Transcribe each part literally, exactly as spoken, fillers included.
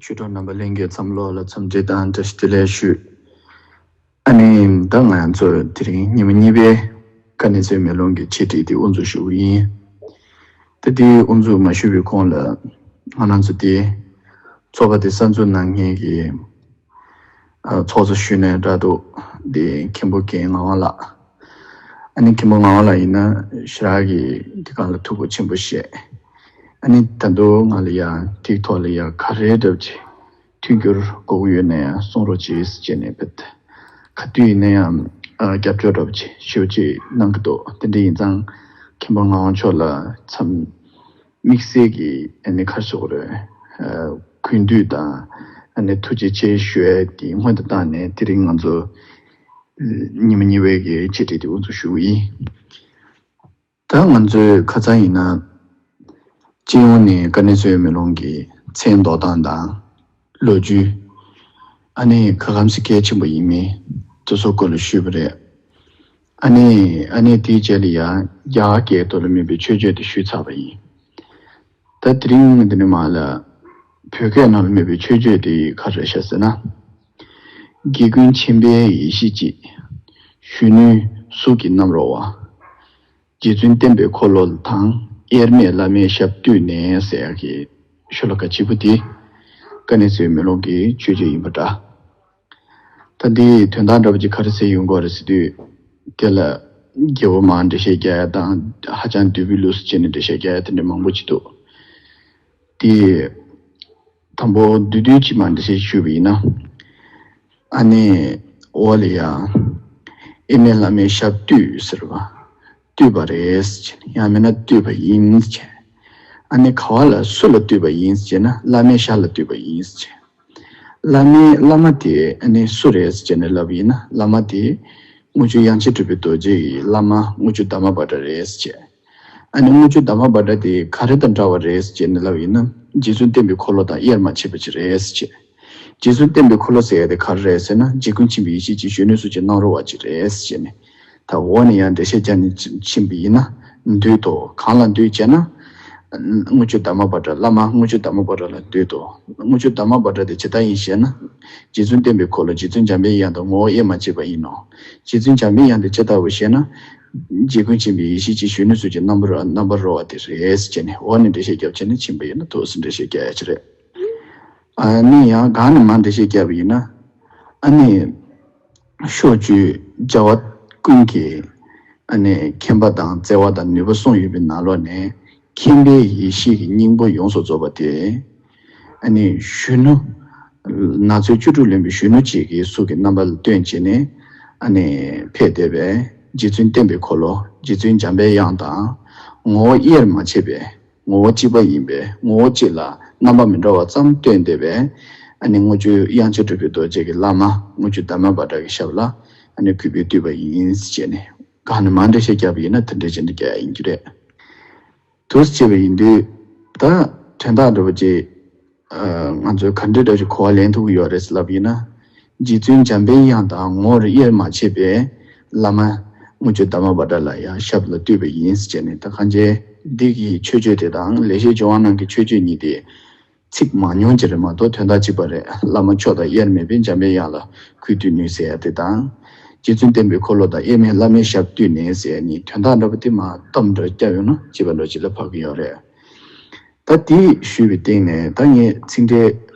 ཆོས་གྲོགས་རྣམ་པ་ལྷན་རྒྱས་ཚང་མ་ལོག་ལ་འཚམས་འདྲི་དང་བཀྲ་ཤིས་བདེ་ལེགས་ཞུ། ཨ་ནི་ད་ང་ཚོ་དེ་རིང་ཉི་མ་གཉིས་པའི་དཀའ་གནད་འཚོལ་བའི་མེ་ལོང་གི་འཆད་ཁྲིད་དེ་དབུ་འཛུགས་ཞུ་གི་ཡིན། ད་དེ་དབུ་འཛུགས་མ་ཞུ་བའི་གོང་ལ་ང་རང་ཚོ་དེ་ཚོགས་པ་དེ་གསར་འཛུགས་གནང་མཁན་གྱི་ཚོགས་གཙོ་ཞུས་ནས་འདྲ་འདུག་དེ་མཁན་པོ་རྒན་ངག་དབང་ལགས། ཨ་ནི་མཁན་པོ་ངག་དབང་ལགས་ཡིན་ན་ཞེ་དྲག་གི་དེ་གང་ལ་ཐུགས་ཁུར་ཆེན་པོ་བཞེས། ཨ་ནི་ད་དུང་ང་ལ་ཡང་ཐིག་ཐོག་ལ་ཡང་ག་རེ་འདྲ་བོ་ཅིག་མཐུན་འགྱུར་དགོས་ཀྱི་ཡོད་ན་ཡང་གསུང་རོགས་གྱིས་ཟེར་བྱས་ནས་བེད། ག་དུས་ཡིན་ན་ཡང་རྒྱབ་སྐྱོར་འདྲ་བོ་ཅིག་ཞེ་པོ་ཅིག་གནང་གི་འདུག་དེ་འདྲ་ཡིན་ཙང་མཁན་པོ་ངག་དབང་མཆོག་ལ་འཚམས་དམིགས་བསལ་གྱི་ཨ་ནི་ག་རེ་ཟེར་དགོས་རེད། གུས་འདུད་དང་ཨ་ནི་ཐུགས་རྗེ་ཆེ་ཞུ་ཡས་དེ་སྔོན་དུ་བཏང་ནས་དེ་རིང་ང་ཚོ་ཉི་མ་གཉིས་པའི་གི་འཆད་ཁྲིད་དེ་དབུ་འཛུགས་ཞུ་གི་ཡིན། ད་ང་ཚོའི་ཁ་སང་ཡིན་ན་སྤྱི་ཡོངས་ནས་དཀའ་གནད་འཚོལ་བའི་མེ་ལོང་གི་མཚན་འདོགས་སྟངས་དང་ལོ་རྒྱུས། ཨ་ནི་ག་གམ་སི་གལ་ཆེན་པོ་ཡིན་མིན་དེ་ཚོ་སྐོར་ལ་ཞུས་པ་རེད། ཨ་ནི་ཨ་ནི་དེའི་རྗེས་ལ་ཡང་རྒྱ་གར་སྐད་ཐོག་ལ་མེད་པའི་མཆོད་བརྗོད་དེ་ཞུས་ཚར་བ་ཡིན། ད་དེ་རིང་འདི་ནས་མར་ལ་བོད་སྐད་ནང་ལ་མེད་པའི་མཆོད་བརྗོད་དེ་ག་རེ་ཤག་ཟེར་ན། རྒྱལ་ཀུན་མཁྱེན་པའི་ཡེ་ཤེས་ཀྱིས། གཞོན་ནུའི་གཟུགས་ཀྱིས་བསྣམས་རོལ་བ། རྗེ་བཙུན་བསྟན་པའི་འཁོར་ལོ་དང་དབྱེར་མེད་བླ་མའི་ཞབས་བཏུད་ནས་ཟེར་ཡག་གི་ཤོ་ལོ་ཀ་གཅིག་པུ་དེ་དཀའ་གནད་འཚོལ་བའི་མེ་ལོང་གི་མཆོད་བརྗོད་ཡིན་པ་འདྲ། ད་འདིའི་དོན་དག་འདྲ་པོ་ཅིག་ག་རེ་ཟེར་ཡོང་གི་ཡོད་རེད་ཟེར་དུས། དེ་ལ་རྒྱལ་པོ་མར་འགྲེལ་བཤད་རྒྱག་ཡ་དང་ཧ་ཅང་བསྡུས་པའི་ལུགས་སུ་བྱས་ནས་འགྲེལ་བཤད་རྒྱག་ཡ་དེ་འདྲ་མང་པོ་ཅིག་འདུག་དེ་དང་པོ་བསྡུས་བསྡུས་ཅིག་མར་འགྲེལ་བཤད་ཞུས་པ་ཡིན་ན། ཨ་ནི་འོག་ལ་ཡ། དབྱེར་མེད་བླ་མའི་ཞབས་བཏུད་ཟེར་བ། བཏུད་པ་རེད་ཟེར་བྱས་ནས་ཡང་མིན་ན་བཏུད་པ་ཡིན་ཟེར་བྱས། ཨ་ནི་ག་བ་ལ་སུ་ལ་བཏུད་པ་ཡིན་ཟེར་བྱས་ན་བླ་མའི་ཞབས་ལ་བཏུད་པ་ཡིན་ཟེར་བྱས། བླ་མའི་བླ་མ་དེ་ཨ་ནི་སུ་རེད་ཟེར་བྱས་ནས་ལབ་ཡིན་ན་བླ་མ་དེ་དངུལ་ཆུ་དབྱངས་ཅན་གྲུབ་པའི་རྡོ་རྗེ་ཡི་བླ་མ་དངུལ་ཆུ་དྷརྨ་བྷ་དྲ་རེད་ཟེར་བྱས། ཨ་ནི་དངུལ་ཆུ་དྷརྨ་བྷ་དྲ་དེ་ག་རེ་དང་འདྲ་བ་རེད་ཟེར་བྱས་ནས་ལབ་ཡིན་ན་རྗེ་བཙུན་བསྟན་པའི་འཁོར་ལོ་དང་དབྱེར་མ་ཕྱེད་པ་ཅིག་རེད་ཟེར་བྱས། རྗེ་བཙུན་བསྟན་པའི་འཁོར་ལོ་ཟེར་ཡ་དེ་ག་རེ་རེད་ཟེར་ན་རྗེ་ཀུན་མཁྱེན་པའི་ཡེ་ཤེས་ཀྱིས་གཞོན་ནུའི་གཟུགས་ཀྱིས་བསྣམས་རོལ་བ་ཅིག་རེད་ཟེར་བྱས་ནས། ད་འོག་ནས་ཡང་འགྲེལ་བཤད་རྒྱག་ནས་ཕྱིན་པ་ཡིན་ན། འདུད་དོ། གང་ལ་འདུད་ཅེ་ན། དངུལ་ཆུ་དྷརྨ་བྷ་དྲ་བླ་མ་དངུལ་ཆུ་དྷརྨ་བྷ་དྲ་ལ་འདུད་དོ། དངུལ་ཆུ་དྷརྨ་བྷ་དྲ་དེ་ཇི་ལྟར་ཡིན་ཞེ་ན། རྗེ་བཙུན་བསྟན་པའི་འཁོར་ལོ་རྗེ་བཙུན་འཇམ་པའི་དབྱངས་དང་ངོ་བོ་དབྱེར་མ་ཕྱེད་པ་ཡིན་ནོ། རྗེ་བཙུན་འཇམ་པའི་དབྱངས་དེ་ཇི་ལྟ་བུ་ཞེ་ན། རྗེ་ཀུན་མཁྱེན་པའི་ཡེ་ཤེས་ཀྱིས་གཞོན་ནུའི་གཟུགས་ཀྱིས་རྣམ་པར་རོལ་རྣམ་པར་རོལ་བ་དེ་རེད་ཟེར་བྱས་ནས་འོག་ནས་འགྲེལ་བཤད་བརྒྱབ་བྱས་ནས་ཕྱིན་པ་ཡིན་ན་ཐུགས་སུ་འགྲེལ་བཤད་རྒྱག་ཡ་ཅིག་རེད། ཨ་ནི་ཡང་གང་ནས་མར་འགྲེལ་བཤད་བརྒྱབ་པ་ཡིན་ན། ཨ་ནི། ཕྱོགས་བཅུའི་རྒྱལ་བ་ཀུན་གྱི་ཨ་ནི་མཁྱེན་པ་དང་བརྩེ་བ་དང་ནུས་པ་གསུངས་ཡོད་པའི་ནང་ལོགས་ནས་མཁྱེན་པའི་ཡེ་ཤེས་ཀྱི་སྙིང་པོ་ཡོངས་སུ་རྫོགས་པ་དེ། ཨ་ནི་གཞོན་ནུ། ན་ཚོད་བཅུ་དྲུག་ལོན་པའི་གཞོན་ནུ་ཅིག་གི་གཟུགས་ཀྱི་རྣམ་པ་ལ་སྟོན་བྱས་ནས་ཨ་ནི་ཕེབས་བསྡད་པའི་རྗེ་བཙུན་བསྟན་པའི་འཁོར་ལོ་རྗེ་བཙུན་འཇམ་པའི་དབྱངས་དང་ངོ་བོ་དབྱེར་མ་ཕྱེད་པའི། ངོ་བོ་གཅིག་པ་ཡིན་པས་ངོ་བོ་གཅིག་ལ་རྣམ་པ་མི་འདྲ་བ་ཙམ་སྟོན་བསྡད་པས། ཨ་ནི་དངུལ་ཆུ་དབྱངས་ཅན་གྲུབ་པའི་རྡོ་རྗེ་གི་བླ་མ་དངུལ་ཆུ་དྷརྨ་བྷ་དྲ་གི་ཞབས་ལ་ཨ་ནི་གུས་པས་བཏུད་པ་ཡིན་ཞེས་ནས་གང་ནས་མར་འགྲེལ་བཤད་བརྒྱབ་པ་ཡིན་ན་དེ་འདྲའི་བྱས་ནས་རྒྱག་ཡ་ཡིན་རྒྱུ་རེད། དུ་བྱས་པ་ཡིན་དུས་ད་དོན་དག་འདྲ་བོ་ཅིག་ང་ཚོས་ག་འདྲ་འདྲ་ཞིག་གོ་བ་ལེན་ཐུབ་ཀྱི་ཡོད་རེད་ལབ་ཡིན་ན། རྗེ་བཙུན་འཇམ་པའི་དབྱངས་དང་ངོ་བོར་དབྱེར་མ་ཕྱེད་པའི་བླ་མ་དངུལ་ཆུ་དྷརྨ་བྷ་དྲ་ལ་ཡང་ཞབས་ལ་བཏུད་པ་ཡིན་ཟེར་བྱས་ནས་ད་གང་ཅི་འདི་གི་མཆོད་བརྗོད་དེ་དང་ལེགས་བཤད་ལྗོན་དབང་ནང་གི་མཆོད་བརྗོད་གཉིས་དེ་ཚིག་མང་ཉུང་ཅིག་རེད་མ་གཏོགས་དོན་དག་གཅིག་པ་རེད། བླ་མ་མཆོག་དང་དབྱེར་མེད་པའི་འཇམ་པའི་དབྱངས་ལ་གུས་བཏུད་ནུས་ཟེར་ཡ་དེ་དང་། རྗེ་བཙུན་བསྟན་པའི་འཁོར་ལོ་དང་དབྱེར་མེད་བླ་མའི་ཞབས་བཏུད་ནས་ཟེར་ཡ་གཉིས་དོན་དག་འདྲ་པོ་དེ་མ་གཏམ་འདྲ་བརྒྱབ་ཡོང་ན་གཅིག་པ་འདྲ་གཅིག་ལ་བབ་ཀྱི་ཡོད་རེད། ད་དེ་ཞུས་པའི་སྟེང་ནས་ད་ངས་ཚིག་འགྲེལ་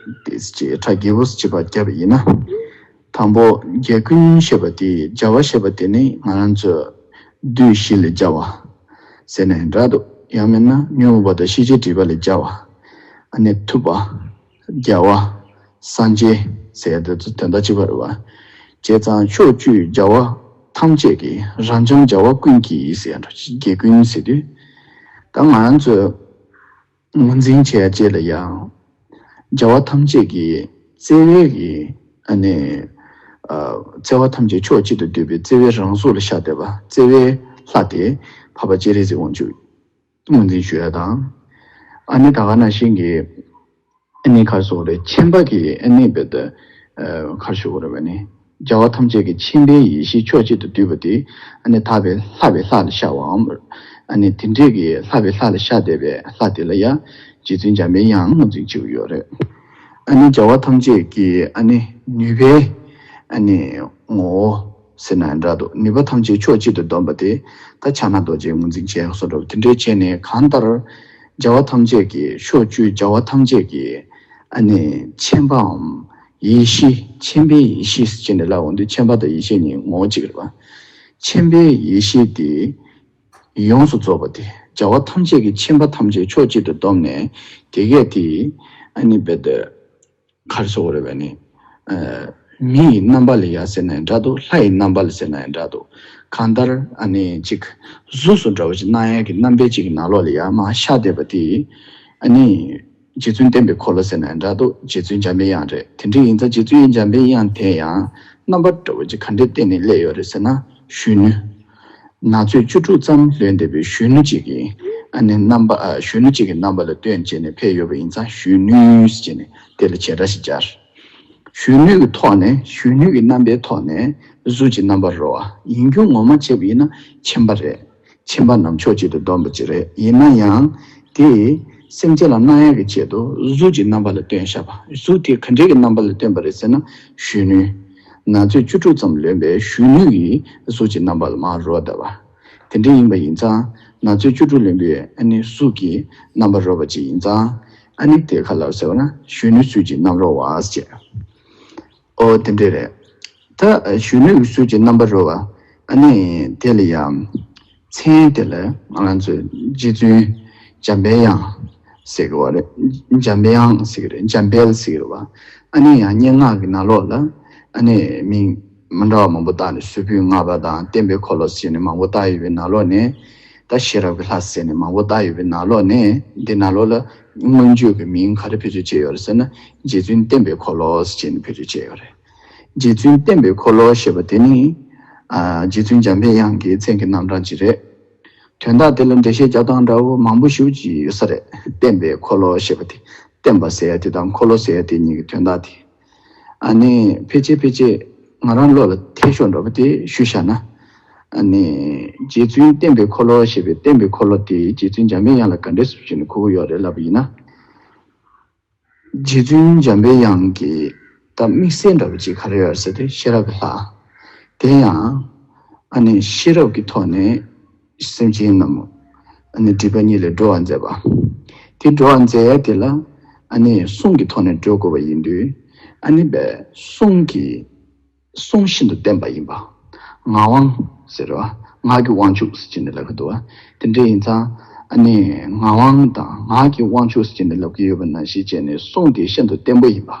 དེ་ཅིག་ཕྲ་རྒྱས་པོ་ཅིག་བརྒྱབ་པ་ཡིན་ན། དང་པོ་རྒྱལ་ཀུན་ཞེས་པ་དེ་རྒྱལ་བ་ཞེས་པ་དེ་ནི་ང་རང་ཚོ་བདུད་བཞི་ལས་རྒྱལ་བ་ཟེར་ནས་འདྲ་འདུག་ཡང་མིན་ན་ཉོན་མོངས་པ་དང་ཤེས་བྱའི་སྒྲིབ་པ་ལས་རྒྱལ་བ། ཨ་ནི་ཐུབ་པ། རྒྱལ་བ། སངས་རྒྱས་ཟེར་ཡ་དེ་ཚོ་དོན་དག་གཅིག་པ་རེད་བ། བྱས་ཙང་ཕྱོགས་བཅུའི་རྒྱལ་བ་ཐམས་ཅད་ཀྱིས་རབ་འབྱམས་རྒྱལ་བ་ཀུན་གྱིས་ཟེར་ཡ་འདྲ་རྒྱལ་ཀུན་ཟེར་དུས། ད་ང་རང་ཚོས། ངོས་འཛིན་བྱེད་ཡ་བཅས་ལ་ཡང་། རྒྱལ་བ་ཐམས་ཅད་ཀྱི་བརྩེ་བའི་གི་ཨ་ནི། བརྩེ་བ་ཐམས་ཅད་ཕྱོགས་གཅིག་ཏུ་བསྡུས་པའི་བརྩེ་བའི་རང་གཟུགས་ལ་ཤར་བསྡད་པ་བརྩེ་བའི་ལྷ་དེ་འཕགས་པ་སྤྱན་རས་གཟིགས་དབང་ཕྱུག་ངོས་འཛིན་ཞུ་ཡ་དང་། ཨ་ནི་ད་ག་ནང་བཞིན་གྱི། ཨ་ནི་ག་རེ་ཟེར་དགོས་རེད་མཁྱེན་པ་གི་ཨ་ནི་བེད། ག་རེ་ཞུ་དགོས་རེད་བ་ནི། རྒྱལ་བ་ཐམས་ཅད་ཀྱི་མཁྱེན་པའི་ཡེ་ཤེས་ཕྱོགས་གཅིག་ཏུ་བསྡུས་པ་དེ་ཨ་ནི་དག་པའི་ལྷག་པའི་ལྷ་ལ་ཤར་བའམ། ཨ་ནི་དེ་འདྲས་ཀྱི་ལྷག་པའི་ལྷ་ལ་ཤར་བསྡད་པའི་ལྷ་དེ་ལ་ཡང་རྗེ་བཙུན་འཇམ་པའི་དབྱངས་ངོས་འཛིན་བྱེད་ཀྱི་ཡོད་རེད། ཨ་ནི་བྱ་བ་ཐམས་ཅད་ཀྱི་ཨ་ནི་ནུས་པའི་ཨ་ནི་ངོ་བོ་ཟེར་ན་འདྲ་འདུག་ནུས་པ་ཐམས་ཅད་ཕྱོགས་གཅིག་ཏུ་བསྡོམས་པ་དེ་ད་ཕྱག་ན་རྡོ་རྗེ་ངོས་འཛིན་བྱས་སོ་འདྲ་བ་དེ་འདྲའི་བྱས་ནས། གང་ལྟར་བྱ་བ་ཐམས་ཅད་ཀྱི་ཕྱོགས་བཅུའི་བྱ་བ་ཐམས་ཅད་ཀྱི་ཨ་ནི་ཆེན་པའམ་ཡེ་ཤེས། ཆེན་པོའི་ཡེ་ཤེས་ཟེར་ནས་ལབ་འོང་དུས། ཆེན་པ་དང་ཡེ་ཤེས་གཉིས་ངོ་བོ་གཅིག་རེད་པ། ཆེན་པོའི་ཡེ་ཤེས་དེ་ཡོངས་སུ་རྫོགས་པ་དེ། བྱ་བ་ཐམས་ཅད་ཀྱི་ཆེན་པ་ཐམས་ཅད་ཕྱོགས་གཅིག་ཏུ་བསྡོམས་ནས། དེ་གས་དེ་ཨ་ནི་བེ་ད་གར་སོགས་རེ་བས་ནི། མི་ཡི་རྣམ་པ་ལ་ཡ་ཟེར་ན་ཡང་འདྲ་འདུག་ལྷ་ཡི་རྣམ་པ་ལ་ཟེར་ན་ཡང་འདྲ་འདུག་གང་ལྟར་ཨ་ནི་གཅིག་གཟུགས་སུ་འདྲ་བ་ཅིག་སྣང་ཡག་གི་རྣམ་པའི་གཅིག་གི་ནང་ལོགས་ལ་ཡ་མར་ཤར་བསྡད་པ་དེ་ཨ་ནི། རྗེ་བཙུན་བསྟན་པའི་འཁོར་ལོ་ཟེར་ན་ཡང་འདྲ་འདུག་རྗེ་བཙུན་འཇམ་པའི་དབྱངས་རེད། དེ་འདྲ་ཡིན་ཙང་རྗེ་བཙུན་འཇམ་པའི་དབྱངས་དེ་ཡང་རྣམ་པ་འདྲ་བོ་ཅིག་ག་འདྲས་བསྟན་ནས་སླེབས་ཡོད་རེད་ཟེར་ན། གཞོན་ནུ། ན་ཚོད་བཅུ་དྲུག་ཙམ་ལོན་བསྡད་པའི་གཞོན་ནུ་ཅིག་གི་ཨ་ནི་རྣམ་པ། ཨ། གཞོན་ནུ་ཅིག་གི་རྣམ་པ་ལ་སྟོན་བྱས་ནས་ཕེབས་ཡོད་པ་ཡིན་ཙང་། གཞོན་ནུ་ཟེར་བྱས་ནས་དེ་ལ་བྱེད་སྒྲ་ཞིག་སྦྱར། གཞོན་ནུ་གི་ཐོག་ནས། གཞོན་ནུ་གི་རྣམ་པའི་ཐོག་ནས་གཟུགས་ཀྱི་རྣམ་པར་རོལ་བ་ཡིན་རྒྱུ་ངོ་མ་བྱས་པ་ཡིན་ན་ཆེན་པ་རེད། ཆེན་པ་རྣམས་ཕྱོགས་གཅིག་ཏུ་བསྡོམས་པ་ཅིག་རེད། ཡིན་ན་ཡང་དེ་སེམས་ཅན་ལ་སྣང་ཡག་གི་ཆེད་དུ་གཟུགས་ཀྱི་རྣམ་པ་ལ་སྟོན་བཞག་པ། གཟུགས་དེ་ག་འདྲའི་གི་རྣམ་པ་ལ་སྟོན་པ་རེད་ཟེར་ན། གཞོན་ནུ། ན་ཚོད་བཅུ་དྲུག་ཙམ་ལོན་པའི་གཞོན་ནུ་ཡི་གཟུགས་ཀྱི་རྣམ་པ་ལ་མར་རོལ་བསྡད་པ། དེ་འདྲ་ཡིན་པ་ཡིན་ཙང་། ན་ཚོད་བཅུ་དྲུག་ལོན་པའི་ཨ་ནི་གཟུགས་ཀྱི་རྣམ་པར་རོལ་པ་ཅིག་ཡིན་ཙང་། ཨ་ནི་དེ་ག་ལ་ཟེར་བ་ན་གཞོན་ནུའི་གཟུགས་ཀྱི་རྣམ་རོལ་བ་ཟེར། ཨོ་དེ་འདྲས་རེད། ད་གཞོན་ནུའི་གཟུགས་ཀྱི་རྣམ་པར་རོལ་པ། ཨ་ནི་དེ་ལ་ཡང་མཚན་དེ་ལ་ང་རང་ཚོས་རྗེ་བཙུན་འཇམ་པའི་དབྱངས་ཟེར་གི་བ་རེད། འཇམ་པའི་དབྱངས་ཟེར་གི་རེད། འཇམ་དཔལ་ཟེར་གི་རེད་བ། ཨ་ནི་ཡང་སྙན་ངག་གི་ནང་ལོགས་ལ་ཨ་ནི་མིང་མི་འདྲ་བ་མང་པོ་བཏགས་ནས། གཟུ་བོའི་ལྔ་པ་དང་། བསྟན་པའི་འཁོར་ལོ་ཟེར་ནས་མང་པོ་བཏགས་ཡོད་པའི་ནང་ལོགས་ནས། ད་ཤེས་རབ་ཀྱི་ལྷ་ཟེར་ནས་མང་པོ་བཏགས་ཡོད་པའི་ནང་ལོགས་ནས། འདི་ནང་ལོགས་ལ་མངོན་བརྗོད་ཀྱི་མིང་ག་རེ་བེད་སྤྱོད་བྱས་ཡོད་རེད་ཟེར་ན། རྗེ་བཙུན་བསྟན་པའི་འཁོར་ལོ་ཟེར་ནས་བེད་སྤྱོད་བྱས་ཡོད་རེད། རྗེ་བཙུན་བསྟན་པའི་འཁོར་ལོ་ཞེས་པ་དེ་ནི། ཨ། རྗེ་བཙུན་འཇམ་པའི་དབྱངས་ཀྱི་མཚན་གྱི་རྣམ་གྲངས་ཅིག་རེད། དོན་དག་དེ་ལ་འགྲེལ་བཤད་རྒྱག་སྟངས་འདྲ་བོ་མང་པོ་ཞེ་པོ་ཅིག་ཡོད་ས་རེད། བསྟན་པའི་འཁོར་ལོ་ཞེས་པ་དེ། བསྟན་པ་ཟེར་ཡ་དེ་དང་འཁོར་ལོ་ཟེར་ཡ་དེ་གཉིས་ཀྱི་དོན་དག་དེ། ཨ་ནི་ཕལ་ཆེར་ཕལ་ཆེར་ང་རང་བློ་ལ་ཐེ་ཤོག་འདྲ་བོ་དེ་ཞུས་བཞག་ན། ཨ་ནི་རྗེ་བཙུན་བསྟན་པའི་འཁོར་ལོ་ཞེས་པའི་བསྟན་པའི་འཁོར་ལོ་དེ་རྗེ་བཙུན་འཇམ་པའི་དབྱངས་ལ་ག་འདྲས་སེ་བྱས་ནས་གོ་གི་ཡོད་རེད་ལབ་པ་ཡིན་ན། རྗེ་བཙུན་འཇམ་པའི་དབྱངས་ཀྱི་ད་དམིགས་བསལ་འདྲ་བོ་ཅིག་ག་རེ་ཡོད་ཟེར་ཏེ། ཤེས་རབ་ཀྱི་ལྷ། དེ་ཡང་ཨ་ནི་ཤེས་རབ་ཀྱི་ཐོག་ནས་སེམས་ཅན་རྣམས་ཨ་ནི་སྒྲིབ་པ་གཉིས་ལས་སྒྲོལ་བར་མཛད་པ། དེ་སྒྲོལ་བར་མཛད་ཡ་དེ་ལ་ཨ་ནི་གསུང་གི་ཐོག་ནས་སྒྲོལ་དགོས་པ་ཡིན་དུས། ཨ་ནི་བས་གསུང་གི་གསུང་ཤིན་ཏུ་བརྟན་པ་ཡིན་པ། ངག་དབང་ཟེར་བ། ངག་གི་དབང་ཕྱུག་ཟེར་གྱི་ནི་ལབ་ཀྱི་འདུག་བ། དེ་འདྲ་ཡིན་ཙང་ཨ་ནི་ངག་དབང་དང་ངག་གི་དབང་ཕྱུག་ཟེར་གྱི་ནི་ལབ་ཀྱི་ཡོད་པ་ནང་བཞིན་བྱས་ནས་གསུང་དེ་ཤིན་ཏུ་བརྟན་པོ་ཡིན་པ།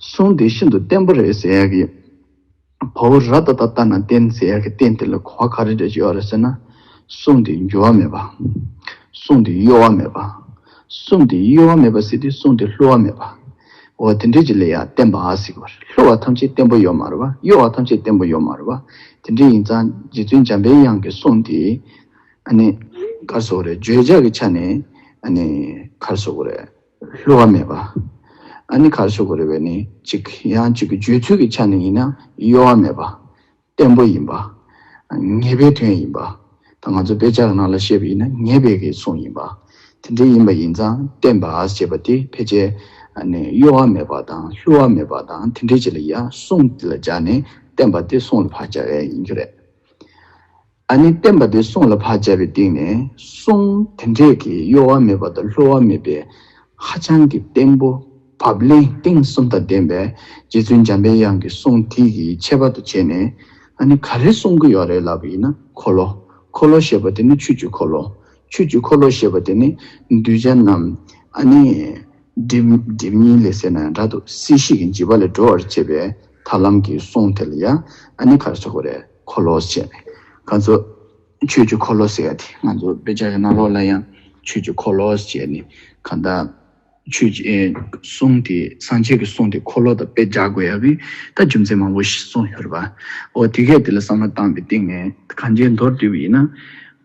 གསུང་དེ་ཤིན་ཏུ་བརྟན་པོ་རེད་ཟེར་ཡག་གི། བ་འོ་ར་ཏ་བཏགས་རྟ་ན་བརྟན་ཟེར་ཡག་གི་བརྟན་དེ་ལ་གོ་བ་ག་རེ་འདྲ་ཅིག་ཡོད་རེད་ཟེར་ན། གསུང་དེ་འགྱུར་བ་མེད་པ། གསུང་དེ་གཡོ་བ་མེད་པ། གསུང་དེ་གཡོ་བ་མེད་པ་ཟེར་དུས་གསུང་དེ་བསླུ་བ་མེད་པ། འོ་དེ་འདྲས་ཅིག་ལ་ཡང་བརྟན་པ་ཟེར་གྱི་བ་རེད། བསླུ་བ་ཐམས་ཅད་བརྟན་པོ་ཡོད་མ་རེད་བ། གཡོ་བ་ཐམས་ཅད་བརྟན་པོ་ཡོད་མ་རེད་བ། དེ་འདྲས་ཡིན་ཙང་རྗེ་བཙུན་འཇམ་པའི་དབྱངས་ཀྱི་གསུང་དེ་ཨ་ནི་ག་རེ་ཟེར་དགོས་རེད། བརྗོད་བྱ་གི་ཆ་ནས་ཨ་ནི་ག་རེ་ཟེར་དགོས་རེད། བསླུ་བ་མེད་པ། ཨ་ནི་ག་རེ་ཟེར་དགོས་རེད་པས་ནི། གཅིག་ཡང་གཅིག་གི་བརྗོད་ཚུལ་གྱི་ཆ་ནས་ཡིན་ན་གཡོ་བ་མེད་པ། བརྟན་པོ་ཡིན་པ། ངེས་པའི་དོན་ཡིན་པ། ད་ང་ཚོ་དཔེ་ཆ་གི་ནང་ལ་བཤད་པ་ཡིན་ན་ངེས་པའི་གི་གསུང་ཡིན་པ། དེ་འདྲ་ཡིན་པ་ཡིན་ཙང་བརྟན་པ་ཞེས་པ་དེ་ཕལ་ཆེར་ཨ་ནི་གཡོ་བ་མེད་པ་དང་བསླུ་བ་མེད་པ་དང་དེ་འདྲ་ཅིག་ལ་ཡ་གསུང་དེ་ལ་སྦྱར་ནས་བརྟན་པ་དེ་གསུང་ལ་ཕར་སྦྱར་ཡ་ཡིན་རྒྱུ་རེད། ཨ་ནི་བརྟན་པ་དེ་གསུང་ལ་ཕར་སྦྱར་བའི་སྟེང་ནས་གསུང་དེ་འདྲས་ཀྱི་གཡོ་བ་མེད་པ་དང་བསླུ་བ་མེད་པའི་ཧ་ཅང་གི་བརྟན་པོ་བབ་བརླིང་གཏིང་གསུམ་དང་ལྡན་པའི་རྗེ་བཙུན་འཇམ་པའི་དབྱངས་ཀྱི་གསུང་དེ་གི་ཁྱད་པར་དུ་བྱས་ནས། ཨ་ནི་ག་རེ་གསུང་གི་ཡོད་རེད་ལབ་པ་ཡིན་ན་འཁོར་ལོ། འཁོར་ལོ་ཞེས་པ་དེ་ནི་ཆོས་ཀྱི་འཁོར་ལོ། ཆོས་ཀྱི་འཁོར་ལོ་ཞེས་པ་དེ་ནི་གདུལ་བྱ་རྣམས་ཨ་ནི་སྒྲིབ་སྒྲིབ་གཉིས་ལས་ཟེར་ན་འདྲ་འདུག་སྲིད་ཞི་གི་འཇིགས་པ་ལས་སྒྲོལ་བར་བྱེད་པའི་ཐར་ལམ་གྱི་གསུང་དེ་ལ་ཡ་ཨ་ནི་ག་རེ་ཟེར་དགོས་རེད། འཁོར་ལོ་ཞེས་ནས་ང་ཚོ་ཆོས་ཀྱི་འཁོར་ལོ་ཟེར་ཡ་དེ། ང་ཚོ་དཔེ་ཆ་གི་ནང་ལོགས་ལ་ཡང་ཆོས་ཀྱི་འཁོར་ལོ་ཞེས་ནས་གང་ལྟར་ཆོས་ཀྱི་གསུང་དེ། སངས་རྒྱས་ཀྱི་གསུང་དེ་འཁོར་ལོ་དང་དཔེ་སྦྱར་དགོས་ཡ་གི་ད་རྒྱུ་མཚན་མང་པོ་ཞིག་གསུངས་ཡོད་རེད་པ། འོ་དེ་གས་དེ་ལ་བསམ་བློ་བཏང་བའི་སྟེང་ནས་གང་ཅིའི་མདོར་བསྡུས་པ་ཡིན་ན།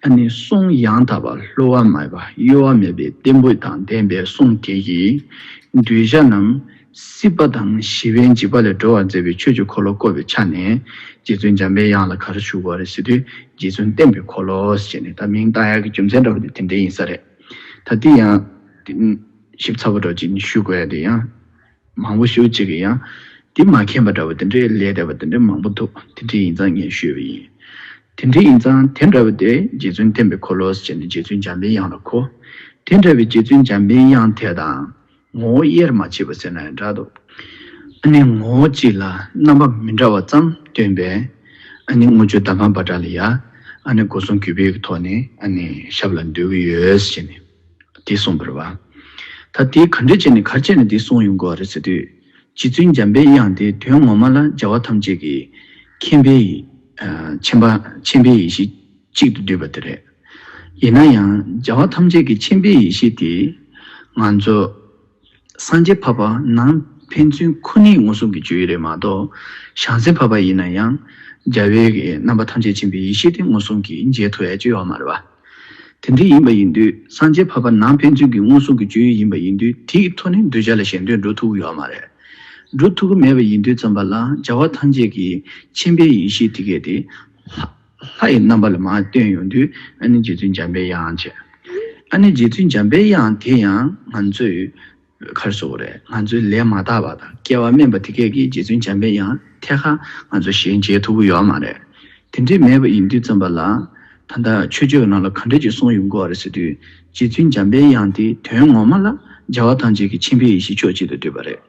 ཨ་ནི་གསུང་ཡང་དག་པ་བསླུ་བ་མེད་པ་གཡོ་བ་མེད་པའི་བརྟན་པོ་དང་ལྡན་པའི་གསུང་དེ་ཡིས་གདུལ་བྱ་རྣམས་སྲིད་པ་དང་ཞི་བའི་འཇིགས་པ་ལས་སྒྲོལ་བར་མཛད་པའི་ཆོས་ཀྱི་འཁོར་ལོ་བསྐོར་བའི་ཆ་ནས་རྗེ་བཙུན་འཇམ་པའི་དབྱངས་ལ་ག་རེ་ཞུ་དགོས་རེད་ཟེར་དུས། རྗེ་བཙུན་བསྟན་པའི་འཁོར་ལོ་ཞེས་ནས་ད་མིང་བཏགས་ཡག་གི་རྒྱུ་མཚན་འདྲ་བོ་དེ་དེ་འདྲ་ཡིན་ས་རེད། ད་དེ་ཡང་ཞིབ་ཚགས་པོ་འདྲ་བོ་ཅིག་ཞུ་དགོས་ཡ་དེ་ཡང་ མང་པོ་ཞེ་པོ་ཅིག་གིས་ཡང་དེ་མ་མཁྱེན་པ་འདྲ་བོ་དེ་འདྲའི་ལས་བསྡད་པ་དེ་འདྲའི་མང་པོ་འདུག་དེ་འདྲ་ཡིན་ཙང་ངས་ཞུས་པ་ཡིན། དེ་འདྲ་ཡིན་ཙང་དེ་འདྲ་བོ་དེ་རྗེ་བཙུན་བསྟན་པའི་འཁོར་ལོ་ཟེར་ནས་རྗེ་བཙུན་འཇམ་པའི་དབྱངས་ལ་གོ། དེ་འདྲ་བའི་རྗེ་བཙུན་འཇམ་པའི་དབྱངས་དེ་དང་ངོ་བོ་དབྱེར་མ་ཕྱེ་བ་ཟེར་ན་ཡང་འདྲ་འདུག་ཨ་ནི་ངོ་བོ་གཅིག་ལ་རྣམ་པ་མི་འདྲ་བ་ཙམ་སྟོན་པའི་ཨ་ནི་དངུལ་ཆུ་དྷརྨ་བྷ་དྲ་ལ་ཡ་ཨ་ནི་སྒོ་གསུམ་གུས་པའི་ཐོག་ནས་ཨ་ནི་ཞབས་ལ་འདུད་ཀྱི་ཡོད་ཟེར་ནས། དེ་གསུངས་པ་རེད་བ། ད་དེ་ག་འདྲ་བྱས་ནས་ག་རེ་བྱས་ནས་དེ་གསུངས་ཡོང་གི་ཡོད་རེད་ཟེར་དུས། རྗེ་བཙུན་འཇམ་པའི་དབྱངས་དེ་དོན་ངོ་མ་ལ་རྒྱལ་བ་ཐམས་ཅད་ཀྱི་མཁྱེན་པའི་ཡེ་ཨ་མཁྱེན་པ་མཁྱེན་པའི་ཡེ་ཤེས་གཅིག་ཏུ་འདུས་པ་དེ་རེད། ཡིན་ན་ཡང་རྒྱལ་བ་ཐམས་ཅད་ཀྱི་མཁྱེན་པའི་ཡེ་ཤེས་དེ་ང་ཚོ་སངས་རྒྱས་འཕགས་པ་ནང་ཕན་ཚུན་ཁོ་ནའི་མངོན་སུམ་གྱི་སྤྱོད་ཡུལ་རེད་མ་གཏོགས། བྱང་སེམས་འཕགས་པ་ཡིན་ན་ཡང་རྒྱལ་བའི་རྣམ་པ་ཐམས་ཅད་མཁྱེན་པའི་ཡེ་ཤེས་དེ་མངོན་སུམ་གྱིས་འཇལ་ཐུབ་ཡ་ཅིག་ཡོད་མ་རེད་བ། དེ་འདྲ་ཡིན་པ་ཡིན་དུས་སངས་རྒྱས་འཕགས་པ་ནང་ཕན་ཚུན་གྱི་མངོན་སུམ་གྱི་སྤྱོད་ཡུལ་ཡིན་པ་ཡིན་དུས་དེའི་ཐོག་ནས་གདུལ་བྱ་ལ་གཞན་དོན་འགྲོ་ཐུབ་ཀྱི་ཡོད་མ་རེད། འགྲོ་ཐུབ་ཀྱི་མེད་པ་ཡིན་དུས་ཙམ་པ་ལ་རྒྱལ་བ་ཐམས་ཅད་ཀྱི་མཁྱེན་པའི་ཡེ་ཤེས་དེ་གས་དེ་ལྷ་ལྷ་ཡི་རྣམ་པ་ལ་མར་སྟོན་ཡོང་དུས་ཨ་ནི་རྗེ་བཙུན་འཇམ་པའི་དབྱངས་བྱས། ཨ་ནི་རྗེ་བཙུན་འཇམ་པའི་དབྱངས་དེ་ཡང་ང་ཚོས་ག་རེ་ཟེར་དགོས་རེད། ང་ཚོའི་ལས་མ་དག་པ་དང་སྐལ་བ་དམན་པ་དེ་གས་ཀྱིས་རྗེ་བཙུན་འཇམ་པའི་དབྱངས་ཐད་ཀར་ང་ཚོ་ཞལ་མཇལ་ཐུབ་ཀྱི་ཡོད་མ་རེད། དེ་འདྲས་མེད་པ་ཡིན་དུས་ཙམ་པ་ལ། ད་ལྟ་མཆོད་བརྗོད་ནང་ལ་ག་འདྲས་ཅིག་གསུངས་ཡོང་གི་ཡོད་རེད་ཟེར་དུས། རྗེ་བཙུན་འཇམ་པའི་དབྱངས་དེ་དོན་ངོ་མ་ལ་རྒྱལ་བ་ཐམས་ཅད་ཀྱི་མཁྱེན་པའི་ཡེ་ཤེས་ཕྱོགས་གཅིག་ཏུ་འདུས་པ་རེད།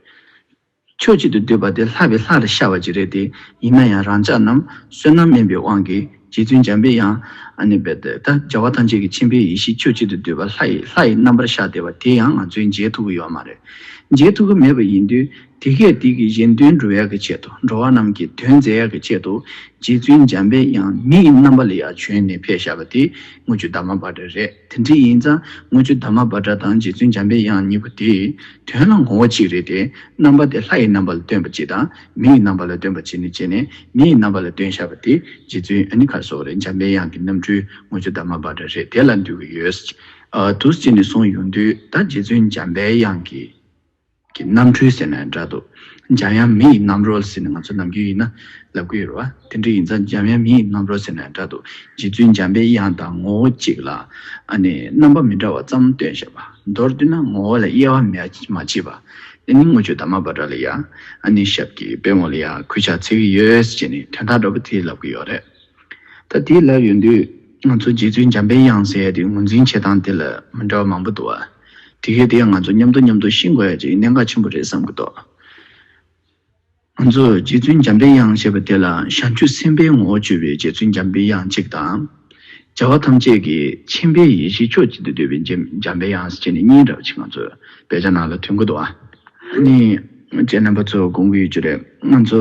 ཕྱོགས་གཅིག་ཏུ་འདུས་པ་དེ་ལྷ་བའི་ལྷ་ལ་ཤར་བ་ཅིག་རེད་དེ། ཡིན་ན་ཡང་རང་ཅག་རྣམས་བསོད་ནམས་དམན་པའི་དབང་གིས་རྗེ་བཙུན་འཇམ་པའི་དབྱངས་ཨ་ནི་རྦད་དེ་ད་རྒྱལ་བ་ཐམས་ཅད་ཀྱི་མཁྱེན་པའི་ཡེ་ཤེས་ཕྱོགས་གཅིག་ཏུ་འདུས་པ་ལྷ་ཡི་ལྷ་ཡི་རྣམ་པར་ཤར་བསྡད་པ་དེ་ཡང་ང་ཚོས་མཇལ་ཐུབ་ཀྱི་ཡོད་མ་རེད། མཇལ་ཐུབ་ཀྱི་མེད་པ་ཡིན་དུས། དེ་གས་དེ་གི་གཞན་དོན་སྒྲུབ་ཡག་གི་ཆེད་དུ་འགྲོ་བ་རྣམས་ཀྱི་དོན་མཛད་ཡག་གི་ཆེད་དུ་རྗེ་བཙུན་འཇམ་པའི་དབྱངས་མི་ཡི་རྣམ་པ་ལ་ཡང་བྱོན་ནས་ཕེབས་བཞག་པ་དེ་དངུལ་ཆུ་དྷརྨ་བྷ་དྲ་རེད། དེ་འདྲ་ཡིན་ཙང་དངུལ་ཆུ་དྷརྨ་བྷ་དྲ་དང་རྗེ་བཙུན་འཇམ་པའི་དབྱངས་གཉིས་པོ་དེ་དོན་ལ་ངོ་བོ་གཅིག་རེད་དེ། རྣམ་པ་དེ་ལྷ་ཡི་རྣམ་པ་ལ་སྟོན་པ་གཅིག་དང་མི་ཡི་རྣམ་པ་ལ་སྟོན་པ་གཅིག་ནས་བྱས་ནས་མི་ཡི་རྣམ་པ་ལ་སྟོན་བཞག་པ་དེ་རྗེ་བཙུན་ཨ་ནི་ག་རེ་ཟེར་དགོས་རེད། འཇམ་པའི་དབྱངས་ཀྱི་རྣམ་འཕྲུལ་དངུལ་ཆུ་དྷརྨ་བྷ་དྲ་རེད། དེ་ལ་འདུས་ཀྱི་ཡོད། ཨ་འདུག་སེ་བྱས་ནས་གསུངས་ཡོང་དུས་ད་རྗེ་བཙུན་འཇམ་པའི་དབྱངས་ཀྱི་གི་རྣམ་འཕྲུལ་ཟེར་ན་འདྲ་འདུག་འཇམ་དབྱངས་མི་ཡི་རྣམ་རོལ་ཟེར་ནས་ང་ཚོ་ནམ་རྒྱུན་ཡིན་ན་ལབ་ཀྱི་ཡོད་རེད་བ། དེ་འདྲ་ཡིན་ཙང་འཇམ་དབྱངས་མི་ཡི་རྣམ་རོལ་ཟེར་ན་འདྲ་འདུག་རྗེ་བཙུན་འཇམ་པའི་དབྱངས་དང་ངོ་བོ་གཅིག་ལ་ཨ་ནི་རྣམ་པ་མི་འདྲ་བ་ཙམ་སྟོན་བཞག་པ། མདོར་བསྡུས་ན་ངོ་བོ་ལ་དབྱེ་བ་མ་མ་ཕྱེ་བ། དེ་ནི་དངུལ་ཆུ་དྷརྨ་བྷ་དྲ་ལ་ཡ་ཨ་ནི་ཞབས་ཀྱི་པད་མོ་ལ་ཡ་གུས་ཕྱག་འཚལ་གྱི་ཡོད་ཟེར་ནས་དོན་དག་འདྲ་པོ་དེ་ལབ་ཀྱི་ཡོད་རེད། ད་དེ་ལབ་ཡོང་དུས་ང་ཚོ་རྗེ་བཙུན་འཇམ་པའི་དབྱངས་ཟེར་ཡ་དེ་ངོས་འཛིན་བྱེད་སྟངས་དེ་ལ་མི་འདྲ་བ་མང་པོ་འདུག་བ། དེ་གས་དེ་ཡང་ང་ཚོ་མཉམ་དུ་མཉམ་དུ་ཤེས་དགོས་ཡ་ཅིག་གནད་འགག་ཆེན་པོ་རེད་བསམ་གྱི་འདུག་ང་ཚོ་རྗེ་བཙུན་འཇམ་པའི་དབྱངས་ཞེས་པ་དེ་ལ་བྱང་ཆུབ་སེམས་དཔའི་ངོ་བོ་བརྗོད་པའི་རྗེ་བཙུན་འཇམ་པའི་དབྱངས་གཅིག་དང་། རྒྱལ་བ་ཐམས་ཅད་ཀྱི་མཁྱེན་པའི་ཡེ་ཤེས་ཕྱོགས་གཅིག་ཏུ་འདུས་པའི་འཇམ་འཇམ་པའི་དབྱངས་ཟེར་ནས་གཉིས་འདྲ་བ་ཅིག་ང་ཚོ་དཔེ་ཆ་ནང་ལ་ཐོན་གྱི་འདུག་བ། ནི་ཁྱེད་རྣམ་པ་ཚོ་དགོངས་ཀྱི་ཡོད་ཀྱི་རེད། ང་ཚོ་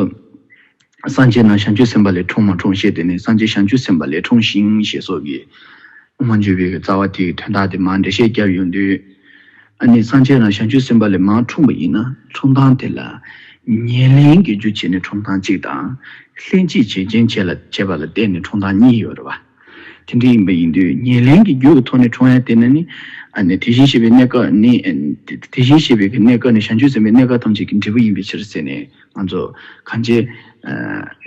སངས་རྒྱས་རྣམས་བྱང་ཆུབ་སེམས་དཔའ་ལས་འཁྲུངས་མ་འཁྲུངས་ཞེས་དེ་ནི་སངས་རྒྱས་བྱང་ཆུབ་སེམས་དཔའ་ལས་འཁྲུངས་ཤིང་ཞེས་སོགས་ཀྱི་དབུ་མ་འཇུག་པའི་རྩ་བ་དེ་གི་དོན་དག་དེ་མར་འགྲེལ་བཤད་བརྒྱབ་ཡོང་དུས། ཨ་ནི་སངས་རྒྱས་རྣམས་བྱང་ཆུབ་སེམས་དཔའ་ལས་མར་འཁྲུངས་པ་ཡིན་ན་འཁྲུངས་སྟངས་དེ་ལ་ཉེར་ལེན་གྱི་རྒྱུ་བྱས་ནས་འཁྲུངས་སྟངས་གཅིག་དང་། ལྷན་ཅིག་བྱེད་རྐྱེན་བྱས་ལ་བྱས་པ་ལ་བརྟེན་ནས་འཁྲུངས་སྟངས་གཉིས་ཡོད་རེད་བ། དེ་འདྲ་ཡིན་པ་ཡིན་དུས་ཉེར་ལེན་གྱི་རྒྱུ་གི་ཐོག་ནས་འཁྲུངས་ཡ་དེ་ནི་ནི། ཨ་ནི་དེ་བཞིན་གཤེགས་པའི་གནས་སྐབས་ནི། དེ་བཞིན་གཤེགས་པའི་གནས་སྐབས་ནི་བྱང་ཆུབ་སེམས་དཔའི་གནས་སྐབས་ཐམས་ཅད་ཀྱི་འབྲས་བུ་ཡིན་པའི་ཕྱིར་ཟེར་ནས་ང་ཚོ་གང་ཅི།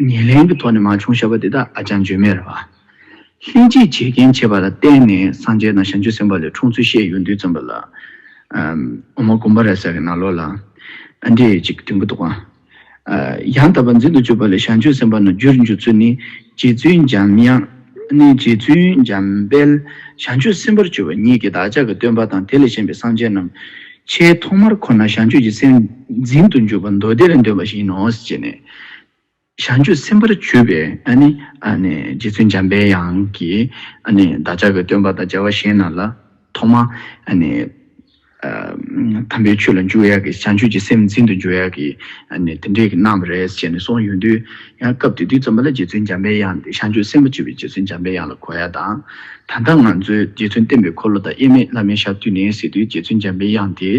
ཉེར་ལེན་གྱི་ཐོག་ནས་མར་བྱུང་བཞག་པ་དེ་དག་ཨ་ཅང་བརྗོད་མེད་རེད་བ། ལྷན་ཅིག་བྱེད་རྐྱེན་བྱས་པ་ལ་བརྟེན་ནས་སངས་རྒྱས་རྣམས་བྱང་ཆུབ་སེམས་དཔའ་ལས་འཁྲུངས་ཚུལ་བཤད་ཡོང་དུས་ཙམ་པ་ལ། འོ་མ་ཀུམ་བ་ར་ས་གི་ནང་ལོགས་ལ་ཨ་འདྲས་ཅིག་འདོན་གྱི་འདུག་ག་ཡང་དག་པར་འཛིན་དུ་གྱུར་པ་ལས་བྱང་ཆུབ་སེམས་དཔའ་རྣམས་རྒྱུར་འགྱུར་ཚུལ་ནི། རྗེ་བཙུན་འཇམ་དབྱངས་ནི་རྗེ་བཙུན་འཇམ་དཔལ་བྱང་ཆུབ་སེམས་དཔར་གྱུར་པ་ཉིད་ཀྱི་བདག་ཅག་གི་སྟོན་པ་དང་དེ་ལས་གཞན་པའི་སངས་རྒྱས་རྣམས་ཆེས་ཐོག་མར་འཁོར་ན་བྱང་ཆུབ་ཀྱི་སེམས་འཛིན་དུ་འཇུག་པ་མདོ་སྡེ་ལས་འདོན་པ་ཞིག་ཡིན་ནོ་ཞེས་ནས། བྱང་ཆུབ་སེམས་དཔར་གྱུར་པའི་ཨ་ནི་ཨ་ནི་རྗེ་བཙུན་འཇམ་པའི་དབྱངས་ཀྱིས་ཨ་ནི་བདག་ཅག་གི་སྟོན་པ་དང་རྒྱལ་བ་གཞན་རྣམས་ལ་ཐོག་མ་ཨ་ནི། དམ་པའི་ཆོས་ལ་འཇུག་ཡག་གི་བྱང་ཆུབ་ཀྱི་སེམས་འཛིན་དུ་འཇུག་ཡག་གི་ཨ་ནི་དེ་འདྲའི་གི་གནང་བ་རེད་ཅེས་ནས་གསུངས་ཡོང་དུས། ཡང་སྐབས་དེ་དུས་ཙམ་པ་ལ་རྗེ་བཙུན་འཇམ་པའི་དབྱངས་དེ་བྱང་ཆུབ་སེམས་དཔའ་སྤྱོད་པའི་རྗེ་བཙུན་འཇམ་པའི་དབྱངས་ལ་གོ་ཡ་དང་། ད་ལྟ་ང་ཚོས་རྗེ་བཙུན་བསྟན་པའི་འཁོར་ལོ་དང་དབྱེར་མེད་བླ་མའི་ཞབས་བཏུད་ནས་ཟེར་དུས་རྗེ་བཙུན་འཇམ་པའི་དབྱངས་དེ་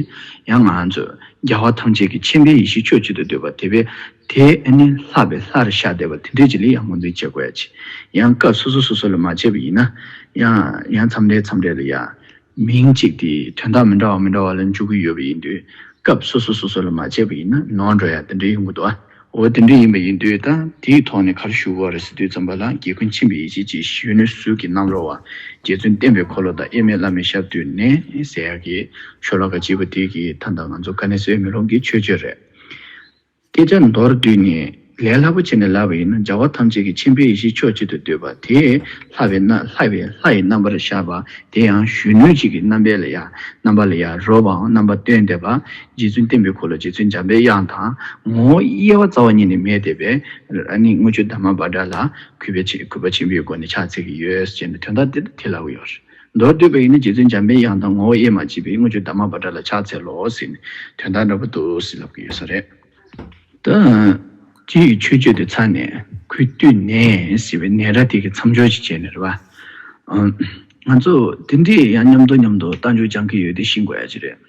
ཡང་ང་ཚོས་རྒྱལ་བ་ཐམས་ཅད་ཀྱི་མཁྱེན་པའི་ཡེ་ཤེས་ཕྱོགས་གཅིག་ཏུ་འདུས་པ་དེ་བས་དེ་ཨ་ནི་ལྷག་པའི་ལྷར་ཤར་བསྡད་པ་དེ་འདྲས་ཅིག་ལ་ཡང་ངོས་འཛིན་བྱེད་དགོས་ཡ་ཅིག་ཡང་སྐབས་སོ་སོ་སོ་སོ་ལ་མ་བྱས་པ་ཡིན་ན། ཡང་ཡང་མཚམས་རེ་མཚམས་རེ་ལ་ཡང་མིང་གཅིག་དེ་དོན་དག་མི་འདྲ་བ་མི་འདྲ་བ་ལ་འཇུག་གི་ཡོད་པ་ཡིན་དུས། སྐབས་སོ་སོ་སོ་སོ་ལ་མ་བྱས་པ་ཡིན་ན་ནོར་འགྲོ་ཡ་དེ་འདྲ་ཡོང་གི་འདུག་ཨ། འོ་དེ་འདྲ་ཡིན་པ་ཡིན་དུས་ད་དེའི་ཐོག་ནས་ག་རེ་ཞུ་དགོས་རེད་ཟེར་དུས་ཙམ་པ་ལ་རྒྱལ་ཀུན་མཁྱེན་པའི་ཡེ་ཤེས་ཀྱི་གཞོན་ནུ་གཟུགས་ཀྱི་རྣམ་རོལ་བ། རྗེ་བཙུན་བསྟན་པའི་འཁོར་ལོ་དང་དབྱེར་མེད་བླ་མའི་ཞབས་བཏུད་ནས་ཟེར་ཡག་གི་ཤོ་ལོ་ཀ་གཅིག་པ་དེ་གི་ད་ལྟ་ང་ཚོ་དཀའ་གནད་གསལ་བའི་མེ་ལོང་གི་མཆོད་བརྗོད་རེད། སྐད་ཆ་མདོར་བསྡུས་ནས་ལས་སླ་པོ་བྱས་ནས་ལབ་པ་ཡིན་ན། བྱ་བ་ཐམས་ཅད་ཀྱི་མཁྱེན་པའི་ཡེ་ཤེས་ཕྱོགས་གཅིག་ཏུ་འདུས་པ་དེ་ལྷ་བའི་རྣ་ལྷ་བའི་ལྷ་ཡི་རྣམ་པར་ཤར་བ། དེ་ཡང་གཞོན་ནུ་གཅིག་གི་རྣམ་པ་ལ་ཡང་རྣམ་པ་ལ་ཡང་རོལ་པའམ་རྣམ་པ་སྟོན་བསྡད་པ། རྗེ་བཙུན་བསྟན་པའི་འཁོར་ལོ་རྗེ་བཙུན་འཇམ་པའི་དབྱངས་དང་ངོ་བོ་དབྱེ་བ་རྩ་བ་ཉིད་ནས་མེད་བསྡད་པའི་ཨ་ནི་དངུལ་ཆུ་དྷརྨ་བྷ་དྲ་ལ་གུས་པས་གུས་པ་ཆེན་པོའི་སྒོ་ནས་ཕྱག་འཚལ་གྱི་ཡོད་ཟེར་ནས་དོན་དག་དེ་དེ་ལབ་ཀྱི་ཡོད་རེད། མདོར་བསྡུས་པ་ཡིན་ན་རྗེ་བཙུན་འཇམ་པའི་དབྱངས་དང་ངོ་བོ་དབྱེ་མ་མཆིས་པའི་དངུལ་ཆུ་དྷརྨ་བྷ་དྲ་ལ་ཕྱག་འཚལ་ལོ་ཟེར་ནས་དོན་དག་འདྲ་པོ་འདུག་ཟེར་ལབ་ཀྱི་ཡོད་ས་རེད། ད་སྤྱིའི་ཆོས་སྤྱོད་དེ་ཚར་ནས་གུས་བཏུད་ནས་ཟེར་བའི་ནས་ར་དེ་གི་མཚམས་སྦྱོར་ཞིག་བྱས་ནས་རེད་བ། ང་ཚོ་དེ་འདྲའི་ཡང་མཉམ་དུ་མཉམ་དུ་རྟགས་འཇུག་སྦྱང་གི་ཡོད་དེ་ཤེས་དགོས་ཡ་ཅིག་རེད།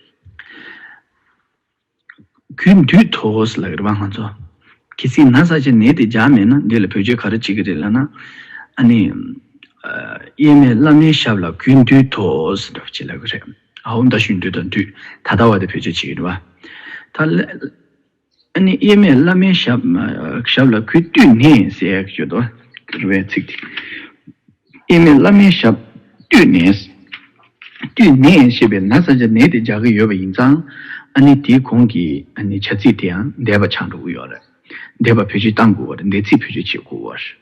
གུས་འདུད་དོ་ཟེར་ལབ་ཀྱི་རེད་བ་ང་ཚོ། གལ་སྲིད་ན་ས་ཆ་ནས་དེ་སྦྱར་མེད་ན་འདི་ལ་བེད་སྤྱོད་ག་རེ་བྱེད་ཀྱི་རེད་ལབ་ན། ཨ་ནི། དབྱེར་མེད་བླ་མའི་ཞབས་ལ་གུས་འདུད་དོ་ཟེར་འདྲ་བ་ཅིག་ལབ་ཀྱི་རེད། ཨའོ་མདའ་གཞུ་འདུད་དང་འདུད་ད་ལྟ་བ་དེ་བེད་སྤྱོད་བྱེད་ཀྱི་རེད་བ། ད་ལ། ཨ་ནི་དབྱེར་མེད་བླ་མའི་ཞབས་ཞབས་ལ་གུས་བཏུད་ནས་ཟེར་ཡག་ཡོད་དོ། རེད་བའི་ཚིག་དེ། དབྱེར་མེད་བླ་མའི་ཞབས་བཏུད་ནས། བཏུད་ནས་ཞེས་པའི་ན་ས་ཆ་ནས་དེ་སྦྱར་གྱི་ཡོད་པ་ཡིན་ཙང་། ཨ་ནི་དེའི་གོང་གི་ཨ་ནི་བྱ་ཚིག་དེ་ཡང་འདས་པ་ཆགས་འགྲོ་གི་ཡོད་རེད། འདས་པ་བེད་སྤྱོད་གཏང་དགོས་པ་རེད། འདས་ཚིག་བེད་སྤྱོད་བྱེད་དགོས་པ་རེད།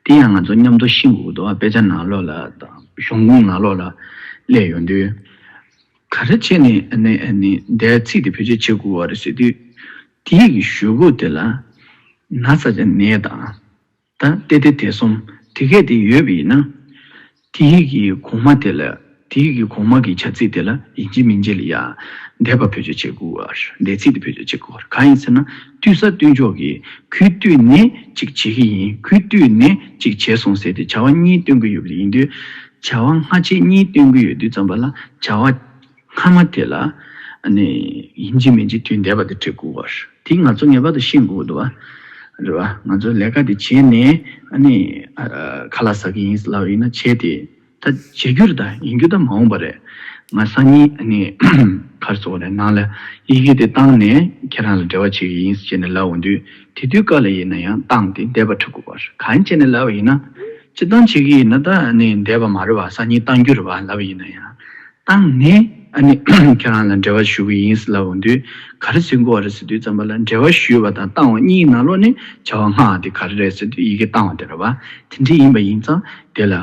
དེ་ཡང་ང་ཚོ་མཉམ་དུ་ཤེས་དགོས་ཀྱི་འདུག་ཨ་དཔེ་ཆ་ནང་ལོགས་ལ་དང་གཞུང་ལུགས་ནང་ལོགས་ལ་སླེབས་ཡོང་དུས། ག་རེ་བྱས་ནས་ཨ་ནི་ཨ་ནི་འདས་ཚིག་དེ་བེད་སྤྱོད་བྱེད་དགོས་པ་རེད་ཟེར་དུས། དེའི་གི་གཞུག་གུ་དེ་ལ་ན་ས་ཆ་ནས་དང་། ད་ཏེ་ཏེ་དེ་གསུམ་དེ་གས་དེ་ཡོད་པ་ཡིན་ན། དེའི་གི་གོང་མ་དེ་ལ་དེའི་གི་གོང་མ་གི་བྱ་ཚིག་དེ་ལ་ཡིན་གཅིག་མིན་གཅིག་ལ་ཡ་འདས་པ་བེད་སྤྱོད་བྱེད་དགོས་པ། འདས་ཚིག་དེ་བེད་སྤྱོད་བྱེད་དགོས་པ་གང་ཡིན་ཟེར་ན། བཏུད་ས་བཏུད་འཇོག་གི་གུས་བཏུད་ནས་ཅིག་བྱེད་ཀྱི་ཡིན། གུས་བཏུད་ནས་ཅིག་བྱས་སོང་ཟེར་ཏེ་བྱ་བ་གཉིས་སྟོན་གྱི་ཡོད་པ་ཡིན་དུས། བྱ་བ་སྔ་ཕྱི་གཉིས་སྟོན་གྱི་ཡོད་དུས་ཙམ་པ་ལ་བྱ་བ་སྔ་མ་དེ་ལ་ཨ་ནི་ཡིན་གཅིག་མིན་གཅིག་དུས་འདས་པ་དེ་འབྲི་དགོས་པ། དེ་ང་ཚོ་ངེས་པར་དུ་ཤེས་དགོས་འདུག་བ། རེད་བ། ང་ཚོ་ལས་ཀ་དེ་བྱས་ནས་ཨ་ནི་ཨ་ཁ་ལག་ཟ་གི་ཡིན་ལབ་ཡིན་ན་བྱས་ཏེ། ད་བྱེད་རྒྱུ་རེད། ད་ཡིན་རྒྱུ་ད་མ་འོངས་པ་རེད། ང་སང་ཉིན་ཨ་ནི་ག་རེ་ཟེར་དགོས་རེད། ནང་ལ་ཡི་གེ་དེ་བཏང་ནས་ཁྱེད་རང་ལ་འབྲེལ་བ་བྱེད་ཀྱི་ཡིན་ཟེར་ནས་ལབ་འོང་དུས། དེ་དུས་སྐབས་ལ་ཡིན་ན་ཡང་བཏང་སྟེ་འདས་པ་འབྲི་དགོས་པ་རེད། གང་བྱས་ནས་ལབ་པ་ཡིན་ན། སྤྱིར་བཏང་བྱེད་ཀྱི་ཡིན་ན་ད་ཨ་ནི་འདས་པ་མ་རེད་བ། སང་ཉིན་བཏང་རྒྱུ་རེད་བ་ལབ་པ་ཡིན་ན་ཡང་། བཏང་ནས་ཨ་ནི་ཁྱེད་རང་ལ་འབྲེལ་བ་ཞུ་གི་ཡིན་ལབ་འོང་དུས། ག་རེ་ཟེར་དགོས་པ་རེད་ཟེར་དུས་ཙམ་པ་ལ། འབྲེལ་བ་ཞུས་པ་དང་བཏང་བ་གཉིས་ནང་ལོགས་ནས་བྱ་བ་སྔ་བ་དེ་ག་རེ་རེད་ཟེར་དུས་ཡི་གེ་བཏང་བ་དེ་རེད་བ། དེ་འདྲ་ཡིན་པ་ཡིན་ཙང་དེ་ལ་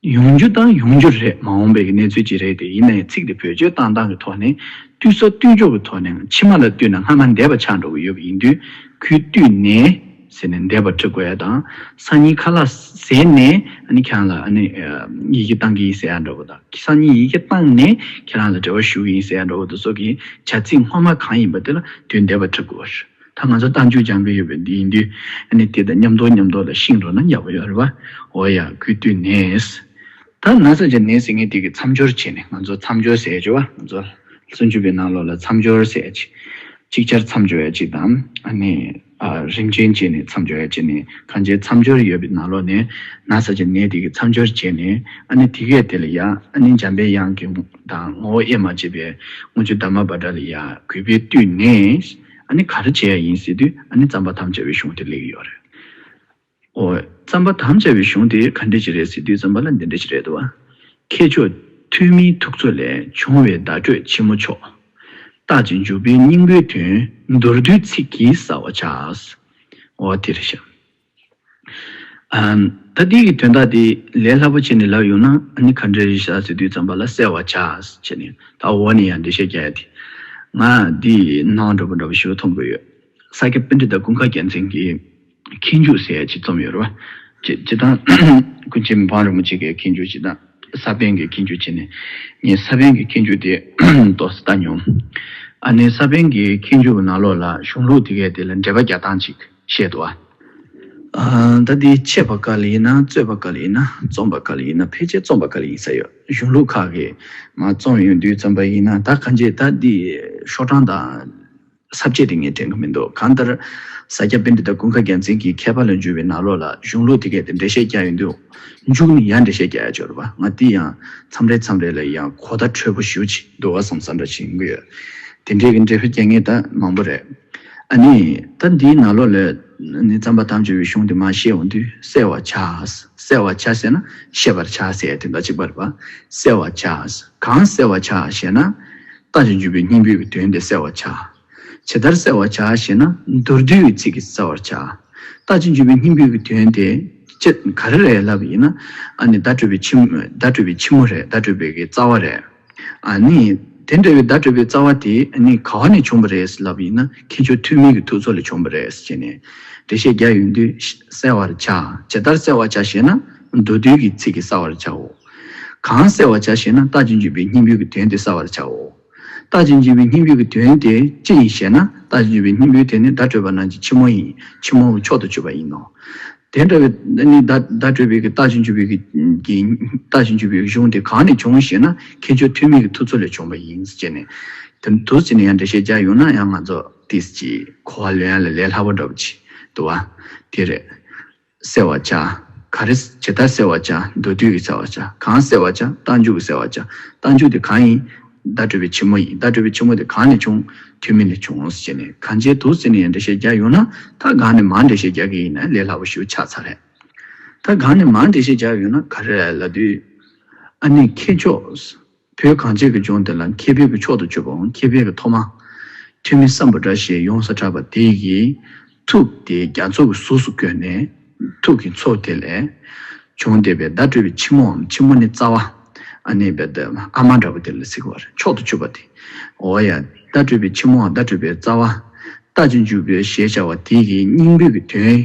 ཡོང་རྒྱུ་དང་ཡོང་རྒྱུ་རེད། མ་འོངས་པའི་གནས་ཚུལ་ཅིག་རེད་དེ། ཡིན་ན་ཡང་ཚིག་དེ་བེད་སྤྱོད་བཏང་སྟངས་ཀྱི་ཐོག་ནས། བཏུད་ས་བཏུད་འཇོག་གི་ཐོག་ནས་ཕྱི་མ་ལ་བཏུད་ན་སྔ་མ་འདས་པ་ཆགས་འགྲོ་གི་ཡོད་པ་ཡིན་དུས། གུས་བཏུད་ནས་ཟེར་ནས་འདས་པ་འབྲི་དགོས་ཡ་དང་། སང་ཉིན་ཁ་ལག་ཟས་ནས་ཨ་ནི་ཁྱེད་རང་ལ་ཨ་ནི་ཡི་གེ་བཏང་གི་ཡིན་ཟེར་ཡ་འདྲ་པོ་དང་། སང་ཉིན་ཡི་གེ་བཏང་ནས་ཁྱེད་རང་ལ་འབྲེལ་བ་ཞུ་གི་ཡིན་ཟེར་ཡ་འདྲ་པོ་དེ་ཚོ་གི་བྱ་ཚིག་སྔོན་མ་གང་ཡིན་པ་དེ་ལ་དུས་འདས་པ་འབྲི་དགོས། ད་ང་ཚོ་རྟགས་འཇུག་སྦྱང་གི་ཡོད་པ་འདི་ཡིན་དུས། ཨ་ནི་དེ་དང་མཉམ་དུ་མཉམ་དུ་ལ་ཤེས་འགྲོ་ན་ཡག་པོ་ཡོད་རེད་བ། འོ་ཡ། གུས་བཏུད་ནས། ད་ན་ས་ཆ་ནས་ཟེར་མཁན་དེ་གི་མཚམས་སྦྱོར་བྱས་ནས། ང་ཚོ་མཚམས་སྦྱོར་ཟེར་ཡ་ཅིག་བ། ང་ཚོ་སུམ་ཅུ་པའི་ནང་ལོགས་ལ་མཚམས་སྦྱོར་ཟེར་ཡ་ཅིག་ཅིག་ཅར་མཚམས་སྦྱོར་ཡ་ཅིག་དང་། ཨ་ནི་ཨ་རིམ་ཅན་བྱས་ནས་མཚམས་སྦྱོར་ཡ་ཅིག་ནས། གང་ཅིའི་མཚམས་སྦྱོར་ཡོད་པའི་ནང་ལོགས་ནས་ན་ས་ཆ་ནས་དེ་གི་མཚམས་སྦྱོར་བྱས་ནས། ཨ་ནི་དེ་གས་དེ་ལ་ཡ་ཨ་ནི་འཇམ་པའི་དབྱངས་ཀྱི་དང་ངོ་བོ་དབྱེར་མ་མཆིས་པའི་དངུལ་ཆུ་དྷརྨ་བྷ་དྲ་ལ་ཡ་གུས་པས་བཏུད་ནས། ཨ་ནི་ག་རེ་བྱེད་ཡ་ཡིན་ཟེར་དུས། ཨ་ནི་རྩོམ་པར་དམ་བཅའ་བའི་གཞུང་དེ་སླེབས་ཀྱི་ཡོད་རེད། འོ། རྩོམ་པར་དམ་བཅའ་བའི་གཞུང་དེ་ག་འདྲ་ཅིག་རེད་ཟེར་དུས་ཙམ་པ་ལ་འདི་འདྲ་ཅིག་རེད་འདུག་བ། ཁྱེད་མཆོག་ཐོན་མིའི་ཐུགས་མཚོ་ལས། བྱུང་བའི་བརྡ་སྤྲོད་ཕྱི་མོ་མཆོག་རྟག་ཅིང་འཇུག་པའི་སྙིང་པོའི་དོན། མདོར་བསྡུས་ཚིག་གིས་གསལ་བར་བྱ། འོ་དེ་རེད་ཤག་ཨམ། ད་འདི་གི་དོན་དག་དེ་ལས་སླ་པོ་བྱས་ནས་ལབ་ཡོང་ན། ཨ་ནི་ག་འདྲ་རེད་ཤག་ཟེར་དུས་ཙམ་པ་ལ། གསལ་བར་བྱ་བྱས་ནས། ད་འོག་ནས་ཡང་འགྲེལ་བཤད་རྒྱག་ཡ་དེ། ང་འདི་སྣང་བ་འདྲ་པོ་འདྲ་པོ་ཞིག་མཐོང་གི་ཡོད། ས་སྐྱ་པཎྜི་ཏ་ཀུན་དགའ་རྒྱལ་མཚན་གྱི་མཁས་མཇུག་ཟེར་ཡ་ཅིག་རྩོམ་ཡོད་རེད་བ། སྤྱི་སྤྱིར་བཏང་ཀུན་མཁྱེན་མི་ཕམ་རིན་པོ་ཆེ་གི་མཁས་མཇུག་ཅིག་དང་། ས་པཎ་གྱི་མཁས་མཇུག་བྱས་ནས། ངས་ས་པཎ་གྱི་མཁས་མཇུག་དེ་ཏོག་ཙམ་ལྟ་མྱོང་། ཨ་ནི་ས་པཎ་གྱི་མཁས་མཇུག་གི་ནང་ལོགས་ལ་གཞུང་ལུགས་དེ་གས་དེ་ལ་འགྲེལ་པ་རྒྱག་སྟངས་ཅིག་བཤད་འདུག་བ། ཨ། ད་འདི་འཆད་པ་སྐབས་ལ་ཡིན་ན། རྩོད་པ་སྐབས་ལ་ཡིན་ན། རྩོམ་པ་སྐབས་ལ་ཡིན་ན། ཕལ་ཆེར་རྩོམ་པ་སྐབས་ལ་ཡིན་ས་ཡོད། གཞུང་ལུགས་ཁག་གི་མར་རྩོམ་ཡོང་དུས་ཙམ་པ་ཡིན་ན། ད་གང་ཅི་ད་འདི་ཤོག་གྲངས་དང་ས་བཅད་དེ་ངས་དྲན་གི་མི་འདུག་གང་ལྟར་ས་སྐྱ་པཎྜི་ཏ་ཀུན་དགའ་རྒྱལ་མཚན་གྱི་མཁས་པ་ལ་འཇུག་པའི་ནང་ལོགས་ལ་གཞུང་ལུགས་དེ་གས་དེ་འགྲེལ་བཤད་རྒྱག་ཡོང་དུས། མཇུག་ནས་ཡང་འགྲེལ་བཤད་རྒྱག་ཡ་ཅིག་ཡོད་རེད་པ། ང་དེ་ཡང་མཚམས་རེ་མཚམས་རེ་ལ་ཡང་གོ་བརྡ་འཕྲོད་པོ་ཞེ་པོ་ཅིག་འདུག་བསམ་བསམ་འདྲ་ཞིག་ཡོང་གི་ཡོད། དེ་འདྲའི་གི་འགྲེལ་བཤད་རྒྱག་མཁན་ད་མང་པོ་རེད། ཨ་ནི་ད་འདིའི་ནང་ལོགས་ལ་ནི་རྩོམ་པར་དམ་བཅའ་བའི་གཞུང་དེ་མར་བཤད་འོང་དུས། གསལ་བར་བྱ། གསལ་བར་བྱ་ཟེར་ན་ཤེས་པར་བྱ་ཟེར་ཡ་དེ་འདྲ་གཅིག་པ་རེད་པ། གསལ་བར་བྱ། གང་གསལ་བར་བྱ་ཞེ་ན། རྟག་ཅིང་འཇུག་པའི་སྙིང་པོའི་གི་དོན་དེ་གསལ་བར་བྱ། ཇི་ལྟར་གསལ་བར་བྱ་ཞེ་ན། མདོར་བསྡུས་ཀྱི་ཚིག་གིས་གསལ་བར་བྱ། རྟག་ཅིང་འཇུག་པའི་སྙིང་པོའི་གི་དོན་དེ་ཅི་ག་རེ་རེད་ལབ་ཡིན་ན། ཨ་ནི་བརྡ་སྤྲོད་པའི་ཕྱི་མོ་བརྡ་སྤྲོད་པའི་ཕྱི་མོ་རེད། བརྡ་སྤྲོད་པའི་གི་རྩ་བ་རེད། ཨ་ནི་དེ་འདྲ་བའི་བརྡ་སྤྲོད་པའི་རྩ་བ་དེ་ཨ་ནི་ག་བ་ནས་བྱུང་བ་རེད་ལབ་ཡིན་ན། མཁྱེན་མཆོག་ཐོན་མིའི་གི་ཐུགས་ཚོགས་ལས་བྱུང་བ་རེད་ཟེར་ནས་འགྲེལ་བཤད་རྒྱག་ཡོང་དུས། གསལ་བར་བྱ། ཇི་ལྟར་གསལ་བར་བྱ་ཞེ་ན། མདོར་བསྡུས་ཀྱི་ཚིག་གིས་གསལ་བར་བྱའོ། གང་གསལ་བར་བྱ་ཞེ་ན། རྟག་ཅིང་འཇུག་པའི་སྙིང་པོའི་གི་དོན་དེ་གསལ་བར་བྱའོ། རྟག་ཅིང་འཇུག་པའི་སྙིང་པོའི་གི་དོན་དེ་ཅི་ཡིན་ཞེ་ན། རྟག་ཅིང་འཇུག་པའི་སྙིང་པོའི་དོན་ནི་བརྡ་སྤྲོད་པ་རྣམས་ཀྱི་ཕྱི་མོ་ཡིན། ཕྱི་མོ་མཆོག་ཏུ་གྱུར་པ་ཡིན་ནོ། དེ་འདྲ་བའི་ནི་བརྡ་བརྡ་སྤྲོད་པའི་གི་རྟག་ཅིང་འཇུག་པའི་གི་གི་རྟག་ཅིང་འཇུག་པའི་གི་གཞུང་དེ་གང་ནས་བྱུང་ཞེ་ན། མཁྱེན་མཆོག་ཐོན་མིའི་གི་ཐུགས་ཚོགས་ལས་བྱུང་བ་ཡིན་ཟེར་ནས། དེ་འདུག་ཟེར་ནས་ཡང་འགྲེལ་བཤད་རྒྱག་ཡོང་ན་ཡང་ང་ཚོ་ཏིས་ཀྱི་གོ་བ་ལོན་ཡ་ལ་ལས་སླ་པོ་འདྲ་པོ་ཅིག་འདུག་བ། དེ་རེད། གསལ་བར་བྱ། ག་རེ་ཇི་ལྟར་གསལ་བར་བྱ། མདོར་བསྡུས་ཀྱིས་གསལ་བར་བྱ། གང་གསལ་བར་བྱ། རྟག་འཇུག་གིས་གསལ་བར་བྱ། རྟག་འཇུག་དེ་གང་ཡིན། བརྡ་སྤྲོད་པའི་ཕྱི་མོ་ཡིན། བརྡ་སྤྲོད་པའི་ཕྱི་མོ་དེ་གང་ནས་བྱུང་། ཐོན་མི་ལས་བྱུང་ཟེར་ནས་གང་ཅིའི་འདུག་ཟེར་ནས་ཡང་འགྲེལ་བཤད་རྒྱག་ཡོང་ན། ད་གང་ནས་མར་འགྲེལ་བཤད་རྒྱག་གི་ཡིན་ན་ལས་སླ་པོ་ཞིག་ཆགས་ཚར་རེད། ད་གང་ནས་མར་འགྲེལ་བཤད་རྒྱག་ཡོང་ན་ག་རེ་རེད་ལབ་དུས། ཨ་ནི་མཁས་མཆོག་བོད་གངས་ཅན་གྱི་ལྗོངས་འདི་ལ་མཁས་པའི་གི་མཆོག་ཏུ་གྱུར་པའམ་མཁས་པའི་གི་ཐོག་མ། ཐོན་མི་སམ་བྷོ་ཊ་ཞེས་ཡོངས་སུ་གྲགས་པ་དེ་ཡི་ཐུགས་དེ་རྒྱ་མཚོ་གི་གཟུགས་སུ་བཀོད་ནས། ཐུགས་ཀྱི་མཚོ་དེ་ལས་བྱུང་བསྡད་པའི་བརྡ་སྤྲོད་པའི་ཕྱི་མོའམ། ཕྱི་མོ་ནི་རྩ་བ། ཨ་ནི་བེ་ད་ཨ་མ་འདྲ་པོ་དེ་ལ་ཟེར་གི་བ་རེད། མཆོག་ཏུ་གྱུར་པ་དེ། འོ་ཡ། བརྡ་སྤྲོད་པའི་ཕྱི་མོའམ་བརྡ་སྤྲོད་པའི་རྩ་བ། རྟག་ཅིང་འཇུག་པའི་ཞེས་བྱ་བ་དེ་ཡི་སྙིང་པོའི་གི་དོན།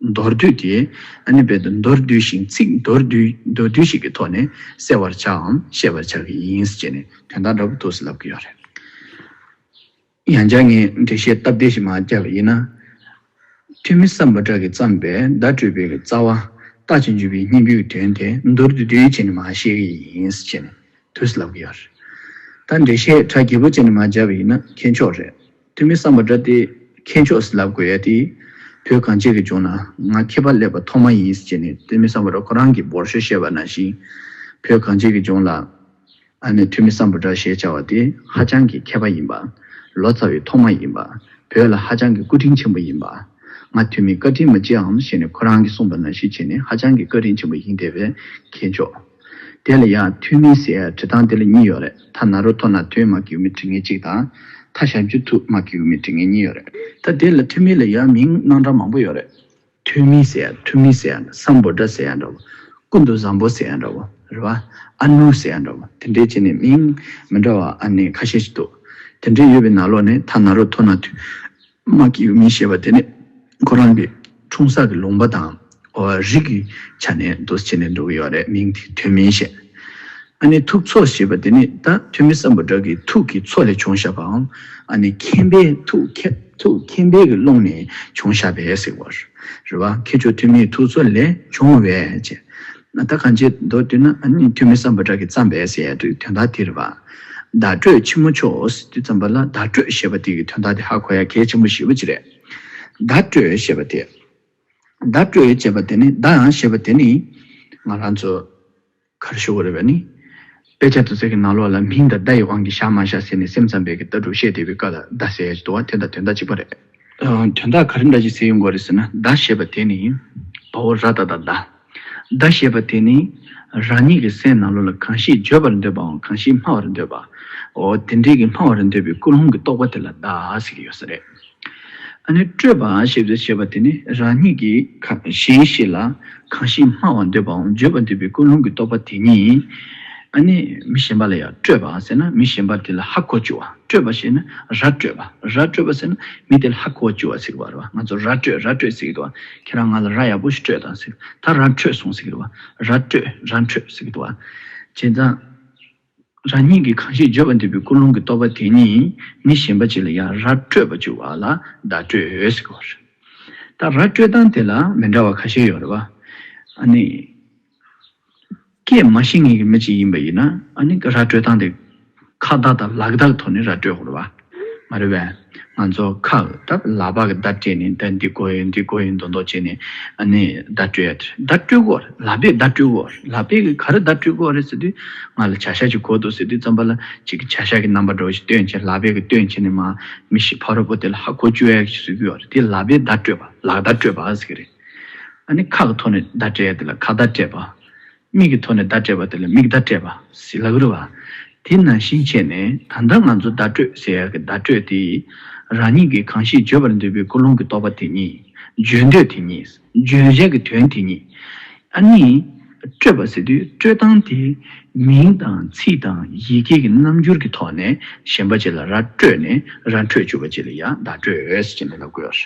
མདོར་བསྡུས་ཏེ། ཨ་ནི་བེ་ད་མདོར་བསྡུས་ཤིང་ཚིག་མདོར་བསྡུས་མདོར་བསྡུས་ཤིག་གི་ཐོག་ནས་གསལ་བར་བྱའམ་བཤད་པར་བྱ་གི་ཡིན་ཟེར་ནས་དོན་དག་འདྲ་པོ་འདུག་ཟེར་ལབ་ཀྱི་ཡོད་རེད། ཡང་བསྐྱར་ངས་འགྲེལ་བཤད་སྟབས་བདེ་ཞིག་མར་བརྒྱབ་པ་ཡིན་ན། ཐོན་མི་སམ་བྷོ་ཊ་གིས་བརྩམས་པའི་བརྡ་སྤྲོད་པའི་རྩ་བ། རྟག་ཅིང་འཇུག་པའི་སྙིང་པོའི་དོན་དེ་མདོར་བསྡུས་བསྡུས་བྱས་ནས་མར་བཤད་ཀྱི་ཡིན་ཟེར་ནས་འདུག་ཟེར་ལབ་ཀྱི་ཡོད་རེད། ད་འགྲེལ་བཤད་ཕྲ་རྒྱས་པོ་བྱས་ནས་མར་བརྒྱབ་པ་ཡིན་ན་མཁས་མཆོག་རེད། ཐོན་མི་སམ་བྷོ་ཊ་དེ་མཁས་མཆོག་ཟེར་ལབ་དགོས་ཡ་དེ། བོད་གངས་ཅན་གྱི་ལྗོངས་ན་ང་མཁས་པ་སླེབས་པ་ཐོག་མ་ཡིན་ཟེར་ནས་ཐོན་མི་སམ་བྷོ་ཊ་ཁོ་རང་གིས་འབོར་ཤོག་བཤད་པ་ནང་བཞིན། བོད་གངས་ཅན་གྱི་ལྗོངས་ལ། ཨ་ནི་ཐོན་མི་སམ་བྷོ་ཊ་ཞེས་བྱ་བ་དེ་ཧ་ཅང་གི་མཁས་པ་ཡིན་པ། ལོ་ཙཱ་བའི་ཐོག་མ་ཡིན་པ། བོད་ལ་ཧ་ཅང་གི་སྐུ་དྲིན་ཆེན་པོ་ཡིན་པ། ང་ཐོན་མིའི་བཀའ་དྲིན་མ་ཆེའམ་ཞེས་ནས་ཁོ་རང་གིས་གསུངས་པ་ནང་བཞིན་བྱས་ནས་ཧ་ཅང་གི་བཀའ་དྲིན་ཆེན་པོ་ཡིན་བསྡད་པའི་མཁས་མཆོག་དེ་ལ་ཡང་ཐོན་མི་ཟེར་ཡ་འབྲི་སྟངས་དེ་ལ་གཉིས་ཡོད་རེད། ཐ་ན་རོ་ཐོ་ན་ཐོན་མ་གི་ཡུ་མི་འབྲི་མཁན་གཅིག་དང་། ཐ་ཞབས་ཀྱུ་ཐུ་མ་གི་ཡུ་མི་འབྲི་མཁན་གཉིས་ཡོད་རེད། ད་དེ་ལ་ཐོན་མི་ལ་ཡང་མིང་རྣམ་གྲངས་མང་པོ་ཡོད་རེད། ཐོན་མི་ཟེར་ཡ། ཐོན་མི་ཟེར་ཡ། སམ་བྷོ་ཊ་ཟེར་ཡ་འདྲ་བོ། ཀུན་ཏུ་བཟང་པོ་ཟེར་ཡ་འདྲ་བོ་རེད་བ། ཨ་ནུ་ཟེར་ཡ་འདྲ་བོ། དེ་འདྲའི་བྱས་ནས་མིང་མི་འདྲ་བ་ཨ་ནི་ཁ་ཤས་ཤིག་འདུག་དེ་འདྲའི་ཡོད་པའི་ནང་ལོགས་ནས་ཐ་ན་རོ་ཐོ་ན་ཐོན་མ་གི་ཡུ་མི་ཞེས་པ་དེ་ནི་ཁོ་རང་གི་འཁྲུངས་ས་གི་ལུང་པ་དང་། འོ་རིགས་ཀྱི་ཆ་ནས་འདུག་བྱས་ནས་འགྲོ་གི་ཡོད་རེད། མིང་དེ་ཐོན་མིན་ཞེས། ཨ་ནི་ཐུགས་མཚོ་ཞེས་པ་དེ་ནི་ད་ཐོན་མི་སམ་བྷོ་ཊ་གི་ཐུགས་ཀྱི་མཚོ་ལས་བྱུང་བཞག་པའམ། ཨ་ནི་མཁྱེན་པའི་ཐུགས་མཁྱེན་ཐུགས་མཁྱེན་པའི་གི་ཀློང་ནས་བྱུང་བཞག་པས་ཟེར་བ་རེད་བ། མཁས་མཆོག་ཐོན་མིའི་ཐུགས་མཚོ་ལས་བྱུང་བས་ཅེས། ད་གང་ཅི་མདོར་བསྡུས་ན་ཨ་ནི་ཐོན་མི་སམ་བྷོ་ཊ་གིས་བརྩམས་པས་ཟེར་ཡ་དུས་དོན་དག་དེ་རེད་བ། བརྡ་སྤྲོད་ཕྱི་མོ་མཆོག་ཟེར་དུས་ཙམ་པ་ལ་བརྡ་སྤྲོད་ཞེས་པ་དེ་གི་དོན་དག་དེ་ཧ་གོ་ཡ་གལ་ཆེན་པོ་ཞེ་པོ་ཅིག་རེད། བརྡ་སྤྲོད་ཞེས་པ་དེ། བརྡ་སྤྲོད་ཅེས་པ་དེ་ནི་བརྡ་ཡང་ཞེས་པ་དེ་ནི། ང་རང་ཚོ་ག་རེ་ཞུ་དགོས་རེད་པས་ནི། དཔེ་ཆ་དེ་ཚོ་གི་ནང་ལོགས་ལ་མིང་དང་བརྡ་ཡི་དབང་གིས་བཞག་མ་བཞག་ཟེར་ནས་སེམས་ཙམ་པའི་གི་ལྟ་གྲུབ་བཤད་བསྡད་པའི་སྐབས་ལ་བརྡ་ཟེར་ཡ་ཞིག་འདུག་བ། དེ་དང་དོན་དག་གཅིག་པ་རེད། ཨ། དོན་དག་ག་རེ་འདྲ་ཞིག་ཟེར་ཡོང་དགོས་རེད་ཟེར་ན། བརྡ་ཞེས་པ་དེ་ནི་བ་འོག་ར་ཏ་བཏགས་བརྡ། བརྡ་ཞེས་པ་དེ་ནི་རང་ཉིད་ཀྱི་སེམས་ནང་ལོགས་ལ་གང་ཞིག་བརྗོད་པར་འདོད་པའམ་གང་ཞིག་སྨྲ་བར་འདོད་པ། འོ་དེ་འདྲའི་གི་སྨྲ་བར་འདོད་པའི་ཀུན་སློང་གི་རྟོག་པ་དེ་ལ་བརྡ་ཟེར་གྱི་ཡོད་ས་རེད། ཨ་ནི་སྤྲོས་པ་ཞེས་པ་ཞེས་པ་དེ་ནི་རང་ཉིད་ཀྱིས་ག་གཞན་ཞིག་ལ་གང་ཞིག་སྨྲ་བར་འདོད་པའམ་བརྗོད་པར་འདོད་པའི་ཀུན་སློང་གི་རྟོག་པ་དེ་ཉིད། ཨ་ནི་མི་གཞན་པ་ལ་ཡང་སྤྲོས་པ་ཟེར་ན་མི་གཞན་པ་དེ་ལ་ཧ་གོ་བཅུག་པ། སྤྲོས་པ་ཞེས་ན་ར་སྤྲོད་པ། ར་སྤྲོད་པ་ཟེར་ན་མི་དེ་ལ་ཧ་གོ་བཅུག་པ་ཟེར་གི་རེད་བ། ང་ཚོ་ར་སྤྲོད་ར་སྤྲོད་ཟེར་གི་འདུག་བ། ཁྱེད་རང་ང་ལ་ར་ཡག་པོ་ཞིག་སྤྲོད་དང་ཟེར། ད་ར་འཕྲོད་སོང་ཟེར་གི་འདུག་བ། ར་སྤྲོད་ར་འཕྲོད་ཟེར་གི་འདུག་བ། བྱས་ཙང་། རང་ཉིད་ཀྱིས་གང་ཞིག་བརྗོད་པར་འདོད་པའི་ཀུན་སློང་གི་རྟོག་པ་དེ་ཉིད་མི་གཞན་པ་ཅིག་ལ་ཡང་ར་སྤྲོད་པ་བཅུག་པ་ལ་བརྡ་སྤྲོད་ཟེར་གྱི་ཡོད་རེད། ད་ར་སྤྲོད་སྟངས་དེ་ལ་མི་འདྲ་བ་ཁ་ཤས་ཡོད་རེད་བ། ཨ་ནི། སྐད་མ་ཤེས་མཁན་གྱི་མི་ཅིག་ཡིན་པ་ཡིན་ན་ཨ་ནི་ར་སྤྲོད་སྟངས་དེ་ཁ་བརྡ་དང་ལག་བརྡ་གི་ཐོག་ནས་ར་སྤྲོད་དགོས་རེད་བ། མ་རེད་པས། ང་ཚོ་ཁ་ད་ལག་པ་གི་བརྡ་སྤྲད་ནས་ད་འདི་དགོས་ཡོད་འདི་དགོས་ཡོད་མདོག་མདོག་བྱས་ནས་ཨ་ནི་བརྡ་སྤྲོད་ཡ་དེ་བརྡ་སྤྲོད་དགོས་རེད། ལག་པས་བརྡ་སྤྲོད་དགོས་རེད། ལག་པས་གི་ག་རེ་བརྡ་སྤྲོད་དགོས་རེད་ཟེར་དུས་ང་ལ་བྱ་བཞག་ཅིག་དགོས་འདུག་ཟེར་དུས་ཙམ་པ་ལ་ཅིག་གི་བྱ་བཞག་གི་རྣམ་པ་འདྲ་བོ་ཞིག་སྟོན་བྱས་ལག་པས་གི་སྟོན་བྱས་ནས་མ་མི་ཞིག་ཕ་རོལ་པོ་དེ་ལ་ཧ་གོ་བཅུག་ཡ་ཞིག་བཟོ་གི་ཡོད་རེད། དེ་ལག་པས་བརྡ་སྤྲོད་པ་ལག་བརྡ་སྤྲོད་པ་ཟེར་གི་རེད། ཨ་ནི་ཁ་གི་ཐོག་ནས་བརྡ་སྤྲད་ཡ་དེ་ལ་ཁ་བརྡ་སྤྲད་པ། མིག་གི་ཐོག་ནས་བརྡ་སྤྲད་པ་དེ་ལ་མིག་བརྡ་སྤྲད་པ་ཟེར་ལབ་ཀྱི་རེད་བ། དེ་ནང་བཞིན་བྱས་ནས་ད་ལྟ་ང་ཚོ་བརྡ་སྤྲོད་ཟེར་ཡག་གི་བརྡ་སྤྲོད་དེ། རང་ཉིད་ཀྱིས་གང་ཤེས་བརྗོད་པར་འདོད་པའི་ཀུན་སློང་གི་རྟོག་པ་དེ་ཉིད། བརྗོད་འདོད་དེ་ཉིད། བརྗོད་བྱ་གི་དོན་དེ་ཉིད། ཨ་ནི། སྤྲོད་པ་ཟེར་དུས་སྤྲོད་སྟངས་དེ། མིང་དང་ཚིག་དང་ཡི་གེ་གི་རྣམ་འགྱུར་གྱི་ཐོག་ནས་གཞན་པ་ཅིག་ལ་ར་སྤྲོད་ནས་ར་འཕྲོད་བཅུག་པ་ཅིག་ལ་ཡང་བརྡ་སྤྲོད་ཟེར་ནས་ལབ་དགོས་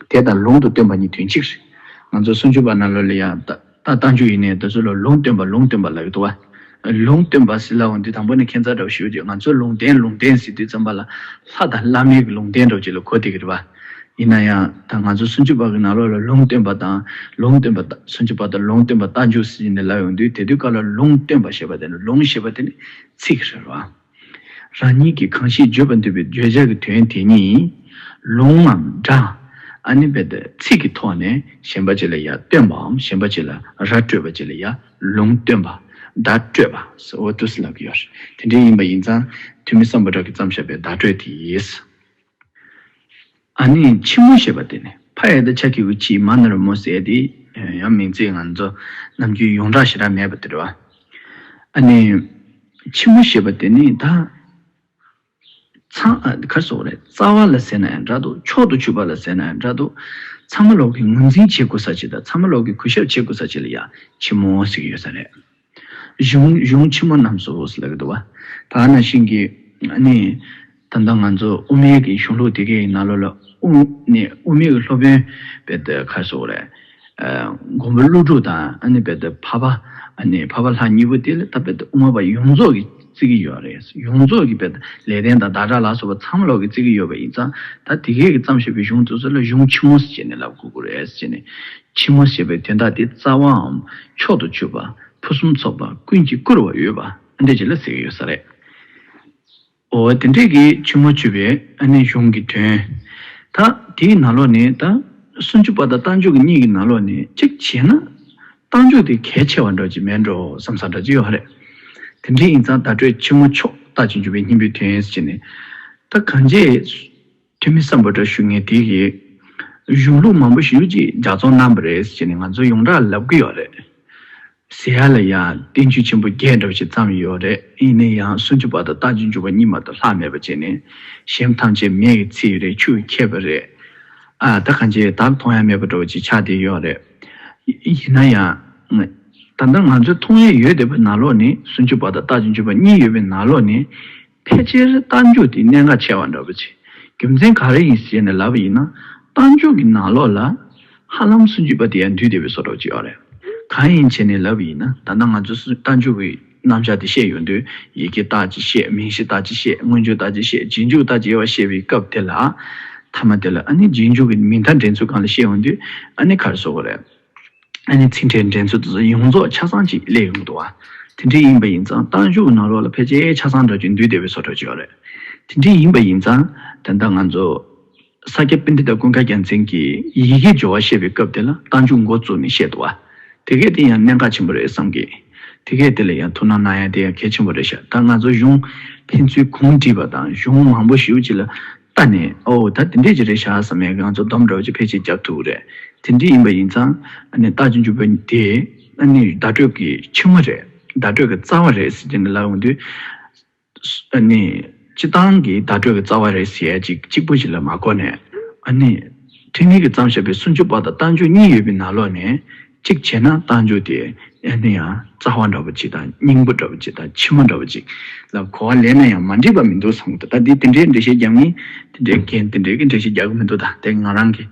ཡོད་རེད། དེ་དང་ལུང་དུ་སྟོན་པ་གཉིས་དོན་གཅིག་རེད། ང་ཚོ་སུམ་ཅུ་པ་ནང་ལོགས་ལ་ཡང་ད་ད་རྟགས་འཇུག་ཡིན་ནའི་དེ་ཚོ་ལ་ལུང་སྟོན་པ་ལུང་སྟོན་པ་ལབ་ཀྱི་འདུག་བ། ལུང་སྟོན་པ་ཟེར་ལབ་འོང་དུས་དང་པོ་ནས་ཁྱད་མཚར་འདྲ་བོ་ཞིག་ཡོད་ཀྱི། ང་ཚོས་ལུང་བསྟན་ལུང་བསྟན་ཟེར་དུས་ཙམ་པ་ལ་ལྷ་དང་ལྷ་མིན་གྱི་ལུང་བསྟན་འདྲ་བོ་ཅིག་ལ་གོ་བསྡད་ཀྱི་རེད་བ། ཡིན་ན་ཡང་ད་ང་ཚོ་སུམ་ཅུ་པ་གི་ནང་ལོགས་ལ་ལུང་སྟོན་པ་དང་ལུང་སྟོན་པ་དང་སུམ་ཅུ་པ་དང་ལུང་སྟོན་པ་རྟགས་འཇུག་ཟེར་ནས་ལབ་ཡོང་དུས་དེ་དུས་སྐབས་ལ་ལུང་སྟོན་པ་ཞེས་པ་དེ་ནི་ལུང་ཞེས་པ་དེ་ནི་ཚིག་རེད་བ། རང་ཉིད་ཀྱིས་གང་ཞིག་བརྗོད་པར་འདོད་པའི་བརྗོད་བྱ་གི་དོན་དེ་ཉིད། ལུང་ངམ་སྒྲ། ཨ་ནི་བེད་ཚིག་གི་ཐོག་ནས་གཞན་པ་ཅིག་ལ་ཡང་སྟོན་པའམ་གཞན་པ་ཅིག་ལ་ར་སྤྲོད་པ་ཅིག་ལ་ཡང་ལུང་སྟོན་པ། བརྡ་སྤྲོད་པ་ཟེར་འོ་འདུག་སེ་ལབ་ཀྱི་ཡོད་རེད། དེ་འདྲ་ཡིན་པ་ཡིན་ཙང་ཐོན་མི་སམ་བྷོ་ཊ་གིས་བརྩམས་བཞག་པའི་བརྡ་སྤྲོད་དེ་ཡིས། ཨ་ནི་ཕྱི་མོ་ཞེས་པ་དེ་ནི་ཕ་ཡ་བཏགས་ཕྱ་གི་གུ་ཕྱི་མ་ན་རོ་མོ་ཟེར་དེ། ཡང་མིང་ཚིག་ང་ཚོ་ནམ་རྒྱུན་ཡོངས་གྲགས་ཞེ་དྲག་མེད་པ་དེ་རེད་བ། ཨ་ནི། ཕྱི་མོ་ཞེས་པ་དེ་ནི་ད། ཚང་ཨ་ག་རེ་ཟེར་དགོས་རེད། རྩ་བ་ལ་ཟེར་ན་ཡང་འདྲ་འདུག། མཆོག་ཏུ་གྱུར་པ་ལ་ཟེར་ན་ཡང་འདྲ་འདུག། ཚང་མ་ལོག་གི་ངོས་འཛིན་བྱེད་དགོས་ས་ཅིག་དང་ཚང་མ་ལོག་གི་གུས་ཞབས་བྱེད་དགོས་ས་ཅིག་ལ་ཡང་ཕྱི་མོ་ཟེར་གྱི་ཡོད་ས་རེད། གཞུང་གཞུང་ཕྱི་མོ་རྣམས་སུ་ཟེར་ལབ་ཀྱི་འདུག་བ། ད་ནང་བཞིན་གྱི་ཨ་ནི། ད་ལྟ་ང་ཚོ་དབུ་མའི་གི་གཞུང་ལུགས་དེ་གའི་ནང་ལོགས་ལ་དབུ་ནི་དབུ་མའི་གི་སློབ་དཔོན་བེད་ག་རེ་ཟེར་དགོས་རེད། མགོན་པོ་ཀླུ་སྒྲུབ་དང་ཨ་ནི་བེད་འཕགས་པ། ཨ་ནི་འཕགས་པ་ལྷ་གཉིས་པོ་དེ་ལ་ད་བེད་དབུ་མ་པ་ཡོངས་རྫོགས་ཀྱིས་བརྩི་གི་ཡོད་རེད། ཡོངས་རྫོགས་ཀྱིས་བེད་ལེགས་ལྡན་དང་ཟླ་གྲགས་ལ་སོགས་པ་ཚང་མ་ལོག་གིས་བརྩི་གི་ཡོད་པ་ཡིན་ཙང་ད་དེ་གའི་གི་བརྩམས་བཞག་པའི་གཞུང་དེ་ཚོ་ལ་གཞུང་ཕྱི་མོ་ཟེར་ནས་ལབ་དགོས་ཀྱི་རེད་ཟེར་ནས། ཕྱི་མོ་ཞེས་པའི་དོན་དག་དེ་རྩ་བའམ་མཆོག་ཏུ་གྱུར་པ་ཕུན་སུམ་ཚོགས་པ་ཀུན་གྱིས་བཀུར་བར་འོས་པ་ཨ་འདྲ་ཅིག་ལ་ཟེར་གྱི་ཡོད་ས་རེད། འོ་དེ་འདྲས་ཀྱི་ཕྱི་མོ་བཅུ་པའི་ཨ་ནི་གཞུང་གི་དོན། ད་དེའི་ནང་ལོགས་ནས་ད་སུམ་ཅུ་པ་དང་རྟགས་འཇུག་གི་གཉིས་ཀྱི་ནང་ལོགས་ནས་གཅིག་བྱས་ན། རྟགས་འཇུག་དེ་གལ་ཆེ་བ་འདྲ་ཅིག་མེད་འགྲོ་བསམ་ས་འདྲ་ཅིག་ཡོད་རེད། དེ་འདྲས་ཡིན་ཙང་བརྡ་སྤྲོད་ཕྱི་མོ་མཆོག་རྟགས་ཀྱི་འཇུག་པའི་སྙིང་པོའི་དོན་ཟེར་ནས། ད་གང་ཅི། ཐོན་མི་སམ་བྷོ་ཊ་ཞུ་མཁན་དེ་གིས། གཞུང་ལུགས་མང་པོ་ཞེ་པོ་ཅིག་ལྗགས་རྩོམ་གནང་བ་རེད་ཟེར་ནས་ང་ཚོ་ཡོངས་གྲགས་ལབ་ཀྱི་ཡོད་རེད། ཟེར་ཡ་ལ་ཡང་བསྟན་བཅོས་ཆེན་པོ་བརྒྱད་འདྲ་བོ་ཞིག་བརྩམས་ཡོད་རེད། ཡིན་ན་ཡང་སུམ་ཅུ་པ་དང་རྟགས་ཀྱི་འཇུག་པ་གཉིས་མ་གཏོགས་ལྷག་མེད་པ་བྱས་ནས། གཞན་ཐམས་ཅད་མེ་ཡིས་ཚིག་རེད། ཆུ་ཡིས་ཁྱེར་བ་རེད། ཨ་ད་གང་ཅི་བདག་མཐོང་ཡ་མེད་པ་འདྲ་བོ་ཅིག་ཆགས་བསྡད་ཡོད་རེད། ཡིན་ན་ཡང་། ད་ལྟ་ང་ཚོས་མཐོང་ཡ་ཡོད་བསྡད་པའི་ནང་ལོགས་ནས་སུམ་ཅུ་པ་དང་རྟགས་ཀྱི་འཇུག་པ་གཉིས་ཡོད་པའི་ནང་ལོགས་ནས། ཕལ་ཆེར་རྟགས་འཇུག་དེ་གནད་འགག་ཆེ་བ་འདྲ་པོ་ཅིག་རྒྱུ་མཚན་ག་རེ་ཡིན་ཟེར་ནས་ལབ་པ་ཡིན་ན། རྟགས་འཇུག་གི་ནང་ལོགས་ལ་ཧ་ལམ་སུམ་ཅུ་པ་དེ་ཡང་འདུས་བསྡད་པའི་བཟོ་འདྲ་ཅིག་ཡོད་རེད། གང་ཡིན་བྱས་ནས་ལབ་པ་ཡིན་ན་ད་ལྟ་ང་ཚོ་སུ་རྟགས་འཇུག་གི་རྣམ་གཞག་དེ་བཤད་ཡོང་དུས་ཡི་གེ་རྟགས་ཅིག་བཤད། མིང་གཞི་རྟགས་ཅིག་བཤད། མངོན་བརྗོད་རྟགས་ཅིག་བཤད། རྗེས་འཇུག་རྟགས་ཅིག་དབྱེ་བ་བཤད་པའི་སྐབས་དེ་ལ། མཐའ་མ་དེ་ལ་ཨ་ནི་རྗེས་འཇུག་གི་མིང་མཐའ་འདྲེན་ཚུལ་སྒང་ལ་བཤད་ཡོང་དུས་ཨ་ནི་ག་རེ་བཟོ་དགོས་རེད། ཨ་ནི་ཚིག་ཕྲད་འདྲེན་ཚུལ་དེ་ཚོ་ཡོངས་རྫོགས་ཆ་ཚང་ཅིག་སླེབས་ཡོང་གི་འདུག་བ། དེ་འདྲ་ཡིན་པ་ཡིན་ཙང་རྟགས་འཇུག་གི་ནང་ལོགས་ལ་ཕལ་ཆེར་ཆ་ཚང་འདྲ་ཅིག་འདུས་བསྡད་པའི་བཟོ་འདྲ་ཅིག་ཡོད་རེད། དེ་འདྲ་ཡིན་པ་ཡིན་ཙང་ད་ལྟ་ང་ཚོ་ས་སྐྱ་པཎྜི་ཏ་ཀུན་དགའ་རྒྱལ་མཚན་གྱིས་ཡི་གེ་སྦྱོར་བ་བཤད་པའི་སྐབས་དེ་ལ་རྟགས་འཇུག་འགོ་བཙུགས་ནས་བཤད་འདུག་བ། དེ་གས་དེ་ཡང་གནད་འགག་ཆེན་པོ་རེད་བསམ་གི། དེ་གས་དེ་ལ་ཡང་ཐུགས་སྣང་གནང་ཡ་དེ་ཡང་གལ་ཆེན་པོ་རེད་ཤག་ད་ང་ཚོ་གཞུང་ཕན་ཚུན་གུང་བསྒྲིགས་པ་དང་གཞུང་མང་པོ་ཞེ་པོ་ཅིག་ལ་ལྟ་ནས་ཨོ་ད་དེ་འདྲས་ཅིག་རེད་ཤག་བསམ་ཡས་ང་ཚོ་སྡོམ་འདྲ་བོ་ཅིག་ཕལ་ཆེར་རྒྱབ་ཐུབ་ཀྱི་རེད། དེ་འདྲས་ཡིན་པ་ཡིན་ཙང་ཨ་ནི་རྟགས་ཀྱི་འཇུག་པ་དེ་ཨ་ནི་བརྡ་སྤྲོད་ཀྱི་ཕྱི་མོ་རེད། བརྡ་སྤྲོད་ཀྱི་རྩ་བ་རེད་ཟེར་གྱི་ནི་ལབ་ཡོང་དུས། ཨ་ནི། སྤྱིར་བཏང་གི་བརྡ་སྤྲོད་ཀྱི་རྩ་བ་རེད་ཟེར་ཡ་ཅིག་གཅིག་པུ་ཞིག་ལ་མ་གོ་ནས། ཨ་ནི། ཐོན་མི་གིས་བརྩམས་བཞག་པའི་སུམ་ཅུ་པ་དང་རྟགས་འཇུག་གཉིས་ཡོད་པའི་ནང་ལོགས་ནས། གཅིག་བྱས་ན་རྟགས་འཇུག་དེ་ཨ་ནི་ཡང་རྩ་བ་འདྲ་པོ་ཅིག་དང་སྙིང་པོ་འདྲ་པོ་ཅིག་དང་ཕྱི་མོ་འདྲ་པོ་ཅིག་ལ་གོ་བ་ལེན་ན་ཡང་མ་འགྲིག་པ་མི་འདུག་བསམ་གི་འདུག་ད་འདི་དེ་འདྲའི་འགྲེལ་བཤད་རྒྱག་མིན་དེ་འདྲའི་འགན་དེ་འདྲའི་གི་འགྲེལ་བཤད་རྒྱག་གི་མི་འདུག་ད་དེ་ང་རང་གི་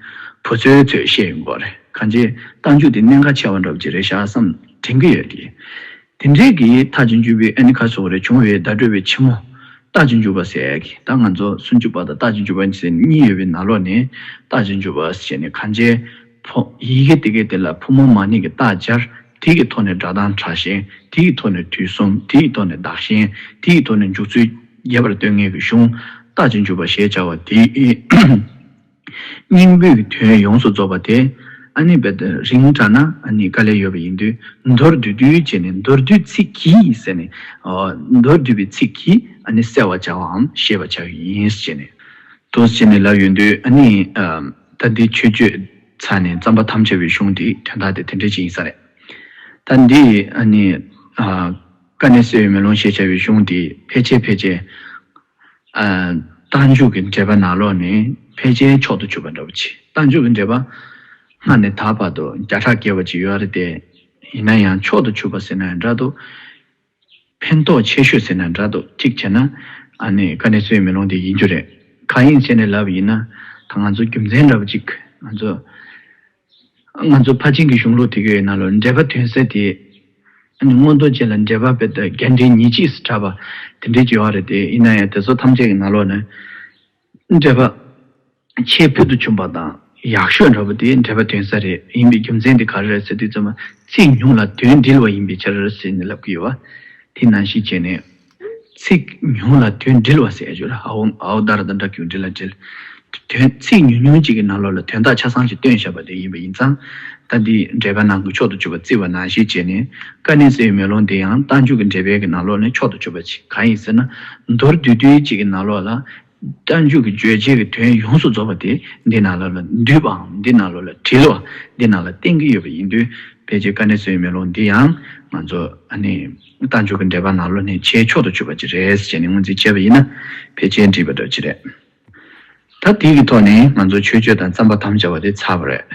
བུ་ཚོའི་ཚོས་བཤད་ཡོང་གི་རེད། གང་ཅི་རྟགས་འཇུག་དེ་གནད་འགག་ཆེ་བ་འདྲ་པོ་ཅིག་རེད་ཤག་བསམ་དྲན་གི་ཡོད་གི། དེ་འདྲའི་གི་མཐའ་ཅིག་འཇུག་པའི་ཨ་ནི་ཁ་སོགས་རེ་བྱུང་བའི་བརྡ་སྤྲོད་པའི་ཕྱི་མོ། རྟགས་ཅིག་འཇུག་པ་ཟེར་ཡ་གི་ད་ང་ཚོ་སུམ་ཅུ་པ་དང་རྟགས་ཅིག་འཇུག་པ་ཟེར་གཉིས་ཡོད་པའི་ནང་ལོགས་ནས་རྟགས་ཅིག་འཇུག་པ་ཟེར་ནས་གང་ཅི། ཕོ་ཡི་གེ་དེ་གའི་དེ་ལ་ཕོ་མོ་མ་ནིང་གི་རྟགས་སྦྱར། དེ་གི་ཐོག་ནས་སྒྲ་གདངས་དྲག་ཞན། དེ་གི་ཐོག་ནས་དུས་གསུམ། དེ་གི་ཐོག་ནས་བདག་གཞན། དེ་གི་ཐོག་ནས་འཇུག་ཚུལ་རྒྱས་པར་སྟོན་མཁན་གྱི་གཞུང་རྟགས་ཅིག་འཇུག་པ་ཞེས་བྱ་བ་དེ། སྙིང་པོའི་དོན་ཡོངས་སུ་རྫོགས་པ་དེ། ཨ་ནི་རྦད་དེ་རིང་དྲགས་ན་ཨ་ནི་དཀའ་ལས་ཡོད་པ་ཡིན་དུས་མདོར་བསྡུས་བསྡུས་བྱས་ནས་མདོར་བསྡུས་ཚིག་གིས་ཟེར་ནས། ཨོ། མདོར་བསྡུས་པའི་ཚིག་གིས་ཨ་ནི་གསལ་བར་བྱ་བའམ་ཤེས་པར་བྱ་བ་ཡིན་ཟེར་ནས། དུ་ཟེར་ནས་ལབ་ཡོང་དུས་ཨ་ནི། ཨ། ད་འདི་མཆོད་བརྗོད་ཚར་ནས་རྩོམ་པ་དམ་བཅའ་བའི་གཞུང་འདི་དོན་དག་དེ་དེ་འདྲ་ཅིག་ཡིན་ས་རེད། ད་འདི་ཨ་ནི། ཨ། དཀའ་གནད་གསལ་བའི་མེ་ལོང་ཞེས་བྱ་བའི་གཞུང་དེ་ཕལ་ཆེར་ཕལ་ཆེར། ཨ། རྟགས་འཇུག་གི་འགྲེལ་པ་ནང་ལོགས་ནས་ཕལ་ཆེར་མཆོག་ཏུ་གྱུར་པ་འདྲ་བོ་ཅིག་རྟགས་འཇུག་གི་འགྲེལ་པ་སྔ་ནས་ད་བར་དུ་བརྒྱ་ཕྲག་བརྒལ་བ་ཅིག་ཡོད་རེད་དེ། ཡིན་ན་ཡང་མཆོག་ཏུ་གྱུར་པ་ཟེར་ན་ཡང་འདྲ་འདུག་ཕན་ཐོགས་ཆེ་ཤོས་ཟེར་ན་འདྲ་འདུག་གཅིག་བྱས་ན། ཨ་ནི་དཀའ་གནད་གསལ་བའི་མེ་ལོང་དེ་ཡིན་རྒྱུ་རེད། གང་ཡིན་ཟེར་ནས་ལབ་ཡིན་ན། ད་ང་ཚོ་རྒྱུ་མཚན་འདྲ་བོ་ཅིག་ང་ཚོ། ང་ཚོ་ཕར་ཕྱིན་གྱི་གཞུང་ལུགས་དེ་གའི་ནང་ལ་འགྲེལ་པ་དོན་གསལ་དེ། ཨ་ནི་མངོན་རྟོགས་ཅན་ལ་འགྲེལ་པ་དཔེ་དང་རྒྱས་འགྲེལ་ཉེར་གཅིག་ཟེར་གྲགས་པ་དེ་འདྲའི་བྱེད་པ་རེད་དེ། ཡིན་ན་ཡང་དེ་ཚོ་ཐམས་ཅད་ཀྱི་ནང་ལོགས་ནས་འགྲེལ་པ་ཆེས་ཕུལ་དུ་བྱུང་བ་དང་ཡག་ཤོས་འདྲ་པོ་དེ་འགྲེལ་པ་དོན་གསལ་རེད། ཡིན་པའི་རྒྱུ་མཚན་དེ་ག་རེ་རེད་ཟེར་དུས་ཙམ་པ། ཚིག་ཉུང་ལ་དོན་འགྲིལ་བ་ཡིན་པའི་ཕྱིར་ཟེར་ནས་ལབ་ཀྱི་ཡོད་པ། དེ་ནང་བཞིན་བྱས་ནས། ཚིག་ཉུང་ལ་དོན་འགྲིལ་བ་ཟེར་ཡ་ཅིག་ཡོད་རེད། ཨའོ་ཨའོ་དྷ་ར་དང་སྒྲ་གྱུར་འགྲིལ་ལ་འགྲིལ། དོན་ཚིག་ཉུང་ཉུང་ཅིག་གི་ནང་ལོགས་ལ་དོན་དག་ཆ་ཚང་ཞིག་སྟོན་བཞག་པ་དེ་ཡིན་པ་ཡིན་ཙང་། ད་འདི་འགྲེལ་པ་ནང་གི་མཆོག་ཏུ་གྱུར་པ་བརྩི་བ་ནང་བཞིན་བྱས་ནས། དཀའ་གནད་གསལ་བའི་མེ་ལོང་འདི་ཡང་རྟགས་འཇུག་གི་འགྲེལ་པའི་གི་ནང་ལོགས་ནས་མཆོག་ཏུ་གྱུར་པ་ཅིག་གང་ཡིན་ཟེར་ན། མདོར་བསྡུས་བསྡུས་ཅིག་གི་ནང་ལོགས་ལ། རྟགས་འཇུག་གི་བརྗོད་བྱའི་གི་དོན་ཡོངས་སུ་རྫོགས་པ་དེ་འདི་ནང་ལོགས་ལ་འདུས་པའམ་འདི་ནང་ལོགས་ལ་དྲིལ་བ། འདི་ནང་ལ་བསྟན་གྱི་ཡོད་པ་ཡིན་དུས། ཕལ་ཆེར་དཀའ་གནད་གསལ་བའི་མེ་ལོང་འདི་ཡང་ང་ཚོ་ཨ་ནི་རྟགས་འཇུག་གི་འགྲེལ་པ་ནང་ལོགས་ནས་ཆེས་མཆོག་ཏུ་གྱུར་པ་ཅིག་རེད་ཟེར་ནས་ངོས་འཛིན་བྱས་པ་ཡིན་ན། ཕལ་ཆེར་འགྲིག་པ་འདྲ་ཅིག་རེད། ད་དེའི་གི་ཐོག་ནས་ང་ཚོ་མཆོད་བརྗོད་དང་རྩོམ་པར་དམ་བཅའ་བ་དེ་ཚར་བ་རེད།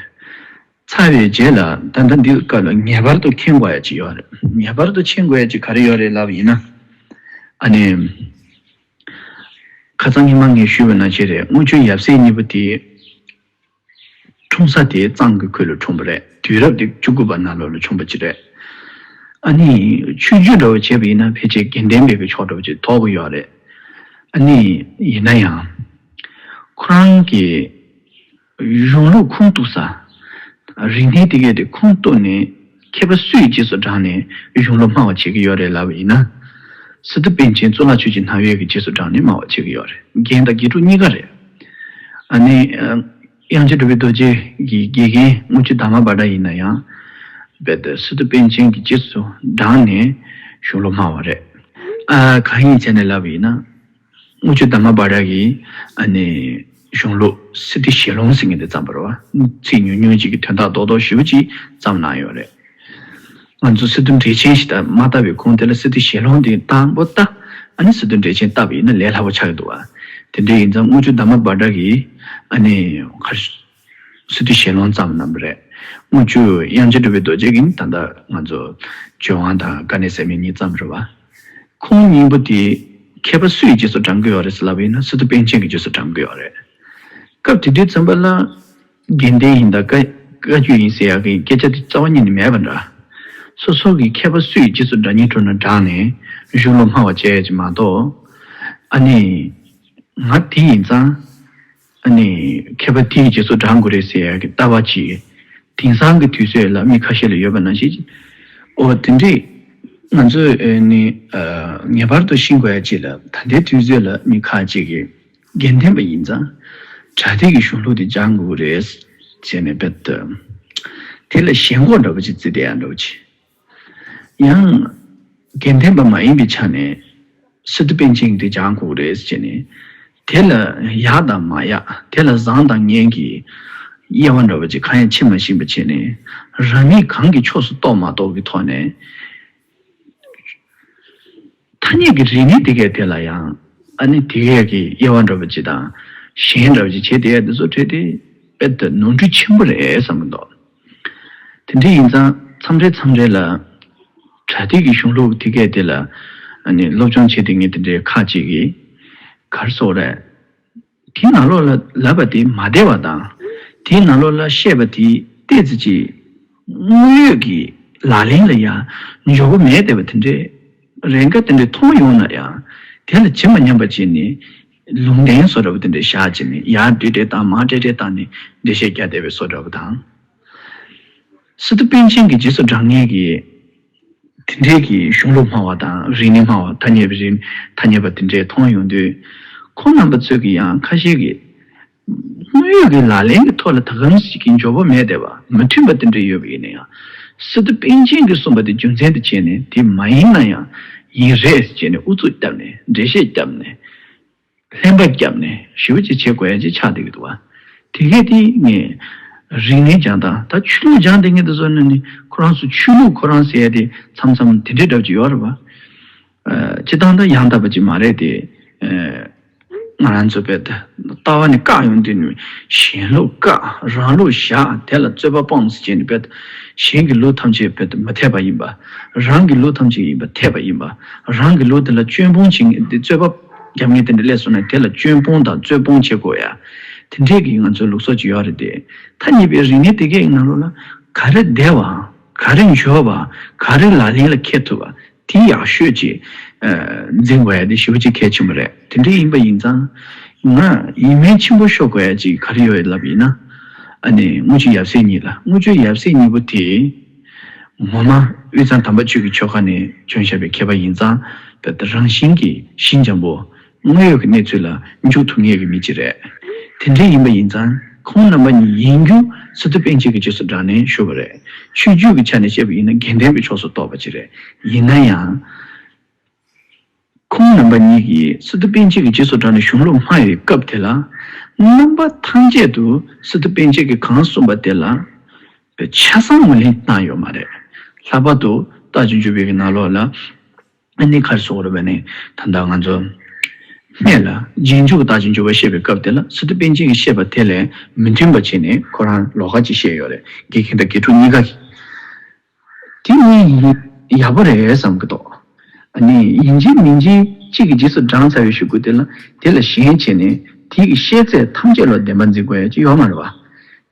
ཚར་བའི་རྗེས་ལ་ད་ལྟ་འདི་སྐབས་ལ་ངེས་པར་དུ་མཁྱེན་དགོས་ཡ་ཅིག་ཡོད་རེད། ངེས་པར་དུ་མཁྱེན་དགོས་ཡ་ཅིག་ག་རེ་ཡོད་རེད་ལབ་ཡིན་ན། ཨ་ནི། ཁ་སང་ཉི་མ་ངས་ཞུས་པ་ནང་བཞིན་རེད། དངུལ་ཆུ་ཡབ་སྲས་གཉིས་པོ་དེ། འཁྲུངས་ས་དེ་གཙང་གི་ཁུལ་ལ་འཁྲུངས་པ་རེད། དུས་རབས་དེ་བཅུ་དགུ་པ་ནང་ལོགས་ལ་འཁྲུངས་པ་ཅིག་རེད། ཨ་ནི་ཆོས་བརྒྱུད་འདྲ་བོ་བྱས་པ་ཡིན་ན་ཕལ་ཆེར་དགེ་ལྡན་པའི་གི་ཕྱོགས་འདྲ་བོ་ཅིག་ཐོགས་ཀྱི་ཡོད་རེད། ཨ་ནི་ཡིན་ན་ཡང་ཁོ་རང་གི་གཞུང་ལུགས་ཁུངས་གཏུགས་ས། རིག་གནས་དེ་གས་དེ་ཁུངས་གཏུགས་ནས་མཁས་པ་སུའི་རྗེས་སུ་འབྲངས་ནས་གཞུང་ལུགས་སྨྲ་བ་བྱེད་ཀྱི་ཡོད་རེད་ལབ་པ་ཡིན་ན། སི་ཏུ་པཎ་ཆེན་གཙུག་ལག་ཆོས་ཀྱི་སྣང་བའི་གི་རྗེས་སུ་འབྲངས་ནས་སྨྲ་བ་བྱེད་ཀྱི་ཡོད་རེད། རྒན་དང་དགེ་ཕྲུག་གཉིས་ཀ་རེད། ཨ་ནི། དབྱངས་ཅན་གྲུབ་པའི་རྡོ་རྗེ་གི་དགེ་རྒན་དངུལ་ཆུ་དར་མ་བྷ་དྲ་ཡིན་ན་ཡང་། རྦད་དེ་སི་ཏུ་པཎ་ཆེན་གྱི་རྗེས་སུ་འབྲངས་ནས་གཞུང་ལུགས་སྨྲ་བ་རེད། ཨ། གང་ཡིན་ཟེར་ནས་ལབ་པ་ཡིན་ན། དངུལ་ཆུ་དར་མ་བྷ་དྲ་གིས་ཨ་ནི་གཞུང་ལུགས་སི་ཏུ་ཞལ་ལུང་ཟེར་མཁན་དེ་བརྩམས་པ་རེད་པ། ཚིག་ཉུང་ཉུང་ཅིག་གི་དོན་དག་རྡོག་རྡོག་ཞེ་པོ་ཅིག་བརྩམས་གནང་ཡོད་རེད། ང་ཚོ་སི་ཏུ་འགྲེལ་ཆེན་ཞིག་ད་མ་བཏབ་པའི་གོང་དེ་ལ་སི་ཏུ་ཞལ་ལུང་དེ་དང་པོ་ལྟ། ཨ་ནི་སི་ཏུ་འགྲེལ་ཆེན་བཏབ་པ་ཡིན་ན་ལས་སླ་པོ་ཆགས་ཀྱི་འདུག་བ། དེ་འདྲ་ཡིན་ཙང་དངུལ་ཆུ་དར་མ་བྷ་དྲ་གིས་ཨ་ནི་ག་སི་ཏུ་ཞལ་ལུང་བརྩམས་གནང་བ་རེད། དངུལ་ཆུ་དབྱངས་ཅན་གྲུབ་པའི་རྡོ་རྗེ་གིས་ད་ལྟ་ང་ཚོ་ལྗོན་དབང་དང་དཀའ་གནད་གསལ་བའི་གཉིས་བརྩམས་རེད་བ། ཁོང་གཉིས་པོ་དེ་མཁས་པ་སུའི་རྗེས་སུ་འབྲང་གི་ཡོད་རེད་ཟེར་ལབ་པ་ཡིན་ན་སི་ཏུ་པཎ་ཆེན་གྱི་རྗེས་སུ་འབྲང་གི་ཡོད་རེད། སྐབས་དེ་དུས་ཙམ་པ་ལ། དགེ་ལྡན་ཡིན་དང་བཀའ་བཀའ་བརྒྱུད་ཡིན་ཟེར་ཡག་གི་སྐད་ཆ་དེ་རྩ་བ་ཉིད་ནས་མེད་པ་འདྲ། སོ་སོ་གི་མཁས་པ་སུའི་རྗེས་སུ་འབྲང་སྙིང་བྲོ་ན་འབྲངས་ནས་གཞུང་ལུགས་སྨྲ་བ་བྱས་ཡ་ཅིག་མ་གཏོགས། ཨ་ནི། ང་དེ་ཡིན་ཙང་། ཨ་ནི། མཁས་པ་དེའི་རྗེས་སུ་འབྲང་དགོས་རེད་ཟེར་ཡག་གི་ལྟ་བ་ཅིག་དེང་སང་གི་དུས་ཚོད་ལ་མི་ཁ་ཤས་ལ་ཡོད་པ་ནང་བཞིན་ཅིག་འོ་དེ་འདྲས། ང་ཚོས་ཨ་ནི། ངེས་པར་དུ་ཤེས་དགོས་ཡ་ཅིག་ལ་ད་ལྟའི་དུས་ཚོད་ལ་མི་ཁ་ཅིག་གིས། དགེ་ལྡན་པ་ཡིན་ཙང་། སྒྲ་དེ་གི་གཞུང་ལུགས་དེ་སྦྱང་དགོས་རེད། ཟེར་ནས་རྦད་དེ། དེ་ལ་ཞེན་ཁོག་འདྲ་པོ་ཅིག་བརྩི་བསྡད་ཡ་འདྲ་པོ་ཅིག་ཡང་། དགེ་ལྡན་པ་མ་ཡིན་པའི་ཆ་ནས། སི་ཏུ་པཎ་ཆེན་གྱི་དེ་སྦྱང་དགོས་རེད་ཟེར་ནས། དེ་ལ་ཡག་དང་མ་ཡག་དེ་ལ་བཟང་དང་ངན་གྱི་དབྱེ་བ་འདྲ་པོ་ཅིག་གང་ཡང་ཕྱེ་མ་ཤེས་པ་བྱས་ནས། རང་ཉིད་གང་གི་ཕྱོགས་སུ་གཏོགས་མ་གཏོགས་ཀྱི་ཐོག་ནས། ཐ་སྙད་ཀྱི་རིག་གནས་དེ་གའི་དེ་ལ་ཡང་ཨ་ནི་དེ་གའི་གི་དབྱེ་བ་འདྲ་པོ་ཅིག་དང་ཞེན་འདྲ་པོ་ཅིག་བྱས་བསྡད་ཡ་དེ་ཚོ་འཕྲད་དེ་དཔེ་ད་ནོར་འཁྲུལ་ཆེན་པོ་རེད་བསམ་གྱི་འདུག་དེ་འདྲ་ཡིན་ཙང་མཚམས་རེ་མཚམས་རེ་ལ་སྒྲ་དེ་གི་གཞུང་ལུགས་དེ་གའི་དེ་ལ་ཨ་ནི་སློབ་སྦྱོང་བྱས་བསྡད་མཁན་དེ་འདྲའི་ཁ་ཅིག་གིས་ག་རེ་ཟེར་དགོས་རེད། དེའི་ནང་ལོགས་ལ་ལབ་པ་དེ་མ་བདེ་བ་དང་། དེའི་ནང་ལོགས་ལ་བཤད་པ་དེ་ཏོག་ཙམ་ཅིག་དངོས་ཡོད་ཀྱི་ལག་ལེན་ལ་ཡང་འཇོག་གི་མེད་བསྡད་པ་དེ་འདྲས་རེ་འགའ་དེ་འདྲས་མཐོང་ཡོང་ན་ཡང་། དེ་ལ་ཇི་མ་སྙམ་པ་བྱས་ནས་ལུང་བསྟན་བཟོ་འདྲ་པོ་དེ་འདྲས་བཞག་བྱས་ནས་ཡར་འགྲེལ་བཤད་བཏང་མར་འགྲེལ་བཤད་བཏང་ནས་འགྲེལ་བཤད་རྒྱག་བསྡད་པའི་བཟོ་འདྲ་པོ་དང་། སི་ཏུ་པཎ་ཆེན་གྱི་རྗེས་སུ་འབྲང་མཁན་གྱི། དེ་འདྲའི་གི་གཞུང་ལུགས་སྨྲ་བ་དང་རིག་གནས་སྨྲ་བ་ཐ་སྙད་པའི་རིག་ཐ་སྙད་པ་དེ་འདྲས་མཐོང་ཡོང་དུས། ཁོང་རྣམ་པ་ཚོས་ཀྱི་ཡང་ཁ་ཤས་ཀྱིས། དངོས་ཡོད་ཀྱི་ལག་ལེན་གྱི་ཐོག་ལ་ད་གམ་ཞིག་གི་འཇོག་པ་མེད་བསྡད་པ་མ་མཐུན་པ་དེ་འདྲས་ཡོད་པ་ཡིན་ན་ཡང་། སི་ཏུ་པཎ་ཆེན་གྱིས་གསུངས་པ་དེ་རྒྱུ་མཚན་དུ་བྱས་ནས་དེ་མ་ཡིན་ན་ཡང་ཡིན་རེད་ཟེར་ནས་ཨུ་ཚུགས་བརྒྱབ་ནས་འགྲེལ་བཤད་བརྒྱབ་ནས། ལྷན་པ་བརྒྱབ་ནས་ཞེ་པོ་ཅིག་བྱེད་དགོས་ཡ་ཅིག་ཆགས་བསྡད་ཀྱི་འདུག་བ། དེ་གས་དེ་ངས་རིག་གནས་སྦྱང་སྟངས་ད་ཆོས་ལུགས་སྦྱང་བསྡད་མཁན་དེ་ཚོ་ནི་ནི་ཁོ་རང་ཚོ་ཆོས་ལུགས་ཁོ་རང་ཟེར་ཡ་དེ་མཚམས་མཚམས་དེ་འདྲའི་འདྲ་པོ་ཅིག་ཡོད་རེད་བ། སྤྱིར་བཏང་ད་ཡང་དག་པ་ཅིག་མ་རེད་དེ། ང་རང་ཚོ་བས་ལྟ་བ་ནི་བཀག་ཡོང་དུས་ནི་གཞན་ལུགས་བཀག་རང་ལུགས་བཞག་དེ་ལ་རྩོད་པ་སྤོངས་ཟེར་བྱས་ནས་བས་གཞན་གྱི་ལུགས་ཐམས་ཅད་བས་མ་འཐད་པ་ཡིན་པ། རང་གི་ལུགས་ཐམས་ཅད་ཡིན་པ་འཐད་པ་ཡིན་པ། རང་གི་ལུགས་དེ་ལ་སྐྱོན་སྤོང་བྱེད་མཁན་དེ་རྩོད་པ་རྒྱབ་མཁན་དེ་འདྲ་སླེབས་སོང་ན་དེ་ལ་སྐྱོན་སྤོང་དང་རྩོད་སྤོང་བྱེད་དགོས་ཡ། དེ་འདྲས་ཀྱི་ང་ཚོའི་ལུགས་སྲོལ་ཅིག་ཡོད་རེད་དེ། ཐ་སྙད་པའི་རིག་གནས་དེ་གའི་ནང་ལོགས་ལ་ག་རེ་བདེ་བ། ག་རེ་འབྱོར་བ། ག་རེ་ལག་ལེན་ལ་འཁེལ་ཐུབ་པ། དེ་ཡག་ཤོས་ཅིག་འཛིན་དགོས་ཡ་དེ་ཞེ་པོ་ཅིག་གལ་ཆེན་པོ་རེད། དེ་འདྲ་ཡིན་པ་ཡིན་ཙང་། ང་ཡིན་མིན་ཆེན་པོ་ཤོད་དགོས་ཡ་ཅིག་ག་རེ་ཡོད་ལབ་ཡིན་ན། ཨ་ནི་དངུལ་ཆུ་ཡབ་སྲས་གཉིས་ལ། དངུལ་ཆུ་ཡབ་སྲས་གཉིས་པོ་དེ། ངོ་མ་དབུས་གཙང་དམ་པ་ཆོས་ཀྱི་ཆོལ་ཁ་ནས་བྱོན་བཞག་པའི་མཁས་པ་ཡིན་ཙང་། དཔེ་ད་རང་བཞིན་གྱིས་ཞི་འཇམ་པོ། དངོས་ཡོད་ཀྱི་གནས་ཚུལ་ལ་འཇུག་ཐུབ་མཁན་གྱི་མི་ཅིག་རེད། དེ་འདྲ་ཡིན་པ་ཡིན་ཙང་ཁོང་རྣམ་པ་གཉིས་ཡིན་རྒྱུ་སི་ཏུ་པཎ་ཆེན་གྱི་རྗེས་སུ་འབྲངས་ནས་ཞུ་བ་རེད། ཆོས་བརྒྱུད་ཀྱི་ཆ་ནས་བཤད་པ་ཡིན་ན་དགེ་ལྡན་པའི་ཕྱོགས་སུ་གཏོགས་པ་ཅིག་རེད། ཡིན་ན་ཡང་། ཁོང་རྣམ་པ་གཉིས་ཀྱིས་སི་ཏུ་པཎ་ཆེན་གྱི་རྗེས་སུ་འབྲངས་ནས་གཞུང་ལུགས་སྨྲ་བའི་སྐབས་དེ་ལ། རྣམ་པ་ཐམས་ཅད་དུ་སི་ཏུ་པཎ་ཆེན་གྱིས་གང་གསུངས་པ་དེ་ལ། ཆ་ཚང་ངོས་ལེན་གནང་ཡོད་མ་རེད། ལྷག་པར་དུ་རྟགས་ཅན་འཇུག་པའི་གི་ནང་ལོགས་ལ། ཨ་ནི་ག་རེ་ཟེར་དགོས་རེད་པས་ནི། ད་ལྟ་ང་ཚོ་སྨད་ལ་རྗེས་འཇུག་རྟགས་ཅན་འཇུག་པ་བཤད་པའི་སྐབས་དེ་ལ་སི་ཏུ་པཎ་ཆེན་གྱིས་བཤད་པ་དེ་ལས་མི་མཐུན་པ་བྱས་ནས་ཁོ་རང་ལོགས་ཀ་ཅིག་བཤད་ཡོད་རེད། དགེ་རྒན་དང་དགེ་ཕྲུག་གཉིས་ཀ་གིས། དེ་གཉིས་ཡག་པོ་རེད་བསམ་གི་འདུག་ཨ་ནི་ཡིན་གཅིག་མིན་གཅིག་གཅིག་གི་རྗེས་སུ་འབྲངས་ཚར་བའི་གཞུག་གུ་དེ་ལ་དེ་ལ་ཞེན་བྱས་ནས་དེ་གི་བཤད་ཚད་ཐམས་ཅད་ལ་བདེན་པ་འཛིན་དགོས་ཡ་ཅིག་ཡོད་མ་རེད་བ།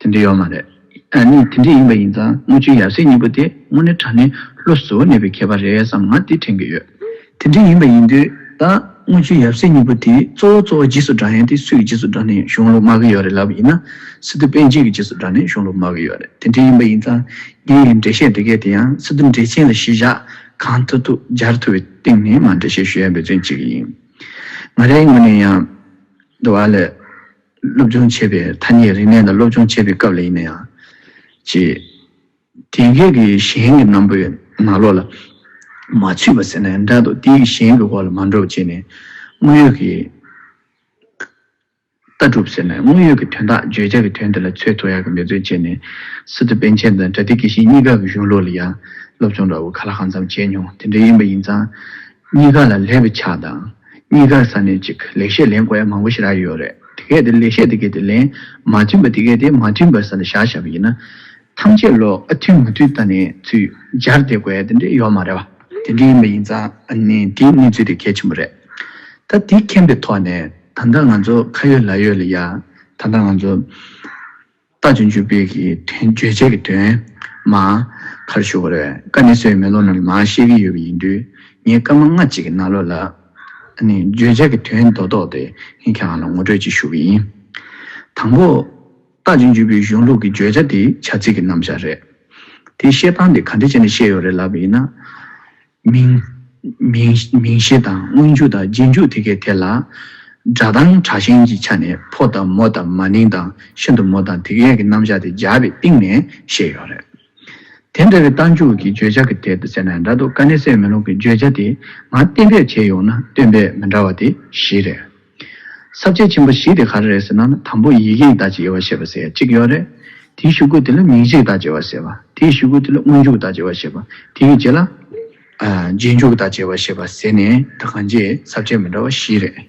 དེ་འདྲ་ཡོད་མ་རེད། ཨ་ནི་དེ་འདྲ་ཡིན་པ་ཡིན་ཙང་དངུལ་ཆུ་ཡབ་སྲས་གཉིས་པོ་དེ་དངོས་གནས་དྲང་གནས་བློ་གཟུ་བོ་གནས་པའི་མཁས་པ་རེད་བསམ་ང་དེ་དྲན་གྱི་ཡོད། དེ་འདྲ་ཡིན་པ་ཡིན་དུས་ད་དངུལ་ཆུ་ཡབ་སྲས་གཉིས་པོ་དེ་གཙོ་བོ་གཙོ་བོ་རྗེས་སུ་འབྲང་ཡ་དེ་སུ་ཡི་རྗེས་སུ་འབྲང་ནས་གཞུང་ལུགས་སྨྲ་གི་ཡོད་རེད་ལབ་ཡིན་ན། སི་ཏུ་པཎ་ཆེན་གྱི་རྗེས་སུ་འབྲང་ནས་གཞུང་ལུགས་སྨྲ་གི་ཡོད་རེད། དེ་འདྲ་ཡིན་པ་ཡིན་ཙང་། འདི་ཡི་འགྲེལ་བཤད་དེ་གས་དེ་ཡང་སི་ཏུ་འགྲེལ་ཆེན་ལ་གཞི་བཞག་གང་ཐུབ་ཐུབ་སྦྱར་ཐུབ་པའི་སྟེང་ནས་མར་འགྲེལ་བཤད་ཞུ་ཡ་འབད་བརྩོན་བྱེད་ཀྱི་ཡིན། ང་རའི་ངོས་ནས་ཡང་། འདི་བ་ལས། སློབ་སྦྱོང་བྱེད་པའི་ཐ་སྙད་རིག་གནས་དང་སློབ་སྦྱོང་བྱེད་པའི་སྐབས་ལ་ཡིན་ན་ཡང་། ཅེས། དེ་གས་ཀྱི་གཞན་གྱི་རྣམ་པའི་ནང་ལོགས་ལ། མ་ཚུད་པ་ཟེར་ན་ཡང་འདྲ་འདུག་དེའི་གཞན་གྱི་སྐོར་ལ་མ་འགྲོ་བྱས་ནས། དངོས་ཡོད་ཀྱི། ལྟ་གྲུབ་ཟེར་ན་དངོས་ཡོད་ཀྱི་དོན་དག་བརྗོད་བྱ་གི་དོན་དེ་ལ་འཚོལ་ཐུབ་ཡག་གི་འབད་བརྩོན་བྱས་ནས། སི་ཏུ་པཎ་ཆེན་དང་པྲ་ཏི་དགེ་བཤེས་གཉིས་ཀ་གི་གཞུང་ལུགས་ལ་ཡང་སློབ་སྦྱོང་འདྲ་བོ་ག་ལ་གང་འཚམ་བྱས་མྱོང་དེ་འདྲ་ཡིན་པ་ཡིན་ཙང་། གཉིས་ཀ་ལ་ལེགས་པའི་ཆ་དང་། གཉིས་ཀ་ས་ནས་ཅིག་ལེགས་བཤད་ལེན་དགོས་ཡ་མང་པོ་ཞེ་དྲག་ཡོད་རེད། དེ་གས་དེ་ལེགས་བཤད་དེ་གས་དེ་ལེན་མ་མཐུན་པ་དེ་གས་དེ་མ་མཐུན་པ་ས་ལ་བཞག་བཞག་པ་ཡིན་ན། ཐམས་ཅད་ལོ་ཨ་མཐུན་མ་མཐུན་ལྟ་ནས་ཚུར་སྦྱར་བསྡད་དགོས་ཡ་དེ་འདྲ་ཡོད་མ་རེད་བ། དེ་འདྲ་ཡིན་པ་ཡིན་ཙང་ཨ་ནི་དེའི་གནས་ཚུལ་དེ་གལ་ཆེན་པོ་རེད། ད་དེ་མཁྱེན་པའི་ཐོག་ནས་ད་ལྟ་ང་ཚོ་ཁ་ཡོད་ལག་ཡོད་ལ་ཡ། ད་ལྟ་ང་ཚོ་རྟགས་ཅན་འཇུག་པའི་གི་དོན་བརྗོད་བྱ་གི་དོན་མ་གར་ཞུ་བ་རེད། དཀའ་གནད་གསལ་བའི་མེ་ལོང་ནང་ལ་མ་བཤད་ཀྱི་ཡོད་པ་ཡིན་དུས་ངས་སྐར་མ་ལྔ་གཅིག་གི་ནང་ལོགས་ལ་ཨ་ནི་བརྗོད་བྱ་གི་དོན་རྡོག་རྡོག་དེ་ངས་ཁྱེད་རང་ལ་ངོ་སྤྲོད་ཅིག་ཞུ་གི་ཡིན། དང་པོ། རྟགས་ཅན་འཇུག་པའི་གཞུང་ལུགས་ཀྱི་བརྗོད་བྱ་དེ་བྱ་ཚིག་གི་རྣམ་གཞག་རེད། དེའི་བཤད་སྟངས་དེ་ག་འདྲ་བྱས་ནས་བཤད་ཡོད་རེད་ལབ་པ་ཡིན་ན། མིང་། མིང་། མིང་གཞི་དང་སྔོན་འཇུག་དང་རྗེས་འཇུག་དེ་གའི་ཐད་ལ། སྒྲ་གདངས་དྲག་ཞན་གྱི་ཆ་ནས་ཕོ་དང་མོ་དང་མ་ནིང་དང་ཤིན་ཏུ་མོ་དང་དེ་གའི་གི་རྣམ་གཞག་དེ་སྦྱར་བའི་སྟེང་ནས་བཤད་ཡོད་རེད། དེ་འདྲ་བའི་རྟགས་འཇུག་གི་བརྗོད་བྱ་གི་དེ་ལྟ་ཟེར་ན་འདྲ་འདུག་དཀའ་གནད་གསལ་བའི་མེ་ལོང་གི་བརྗོད་བྱ་དེ་ང་གཏན་འབེབས་བྱས་ཡོང་ན་སྟོན་པས་མི་འདྲ་བ་དེ་བཞི་རེད། ས་བཅད་ཆེན་པོ་བཞི་དེ་ག་རེ་རེད་ཟེར་ན། དང་པོ་ཡི་གེ་ཡི་བརྟག་དཔྱད་དབྱེ་བ་བཤད་པ་ཟེར་ཡ་གཅིག་ཡོད་རེད། དེའི་གཞུག་གུ་དེ་ལ་མིང་གཞི་ཡི་བརྟག་དཔྱད་དབྱེ་བ་བཤད་པ། དེའི་གཞུག་གུ་དེ་ལ་སྔོན་འཇུག་བརྟག་དཔྱད་དབྱེ་བ་བཤད་པ། དེའི་རྗེས་ལ། ཨ། རྗེས་འཇུག་བརྟག་དཔྱད་དབྱེ་བ་བཤད་པ་ཟེར་ནས་ད་གང་ཅི་ས་བཅད་མི་འདྲ་བ་བཞི་རེད།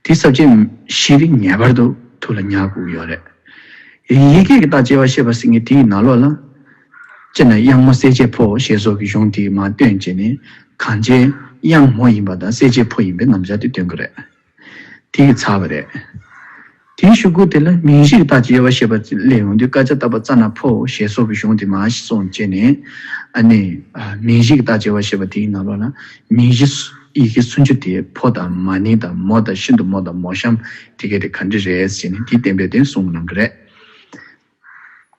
དེ་ས་བཅད་བཞི་དེ་ངེས་པར་དུ་ཐུགས་ལ་ཉར་དགོས་ཀྱི་ཡོད་རེད། ཡི་གེ་གི་བརྟག་དཔྱད་དབྱེ་བ་བཤད་པ་ཟེར་མཁན་དེའི་ནང་ལོགས་ལ། སྤྱིར་ན་དབྱངས་མོ་གསལ་བྱེད་ཕོ་ཞེས་སོགས་ཀྱི་གཞུང་དེ་མར་བཏོན་བྱས་ནས་གང་ཅི་དབྱངས་མོ་ཡིན་པ་དང་གསལ་བྱེད་ཕོ་ཡིན་པའི་རྣམ་གཞག་དེ་སྟོན་གྱི་རེད། དེ་གི་ཚར་བ་རེད། དེའི་གཞུག་གུ་དེ་ལ་མིང་གཞི་གི་བརྟག་དཔྱད་དབྱེ་བ་བཤད་པ་སླེབས་ཡོང་དུས་ཀ་ཙ་ཏ་པ་ཙ་ན་ཕོ་ཞེས་སོགས་ཀྱི་གཞུང་དེ་མར་གསུངས་བྱས་ནས། ཨ་ནི། ཨ། མིང་གཞི་གི་བརྟག་དཔྱད་དབྱེ་བ་བཤད་པ་དེའི་ནང་ལོགས་ལ། མིང་གཞི་སུ། ཡི་གེ་སུམ་ཅུ་དེ་ཕོ་དང་མ་ནིང་དང་མོ་དང་ཤིན་ཏུ་མོ་དང་མོ་གཤམ་དེ་གས་དེ་ག་འདྲ་རེད་ཟེར་ནས་དེ་གཏན་འབེབས་དེ་གསུངས་གནང་གི་རེད།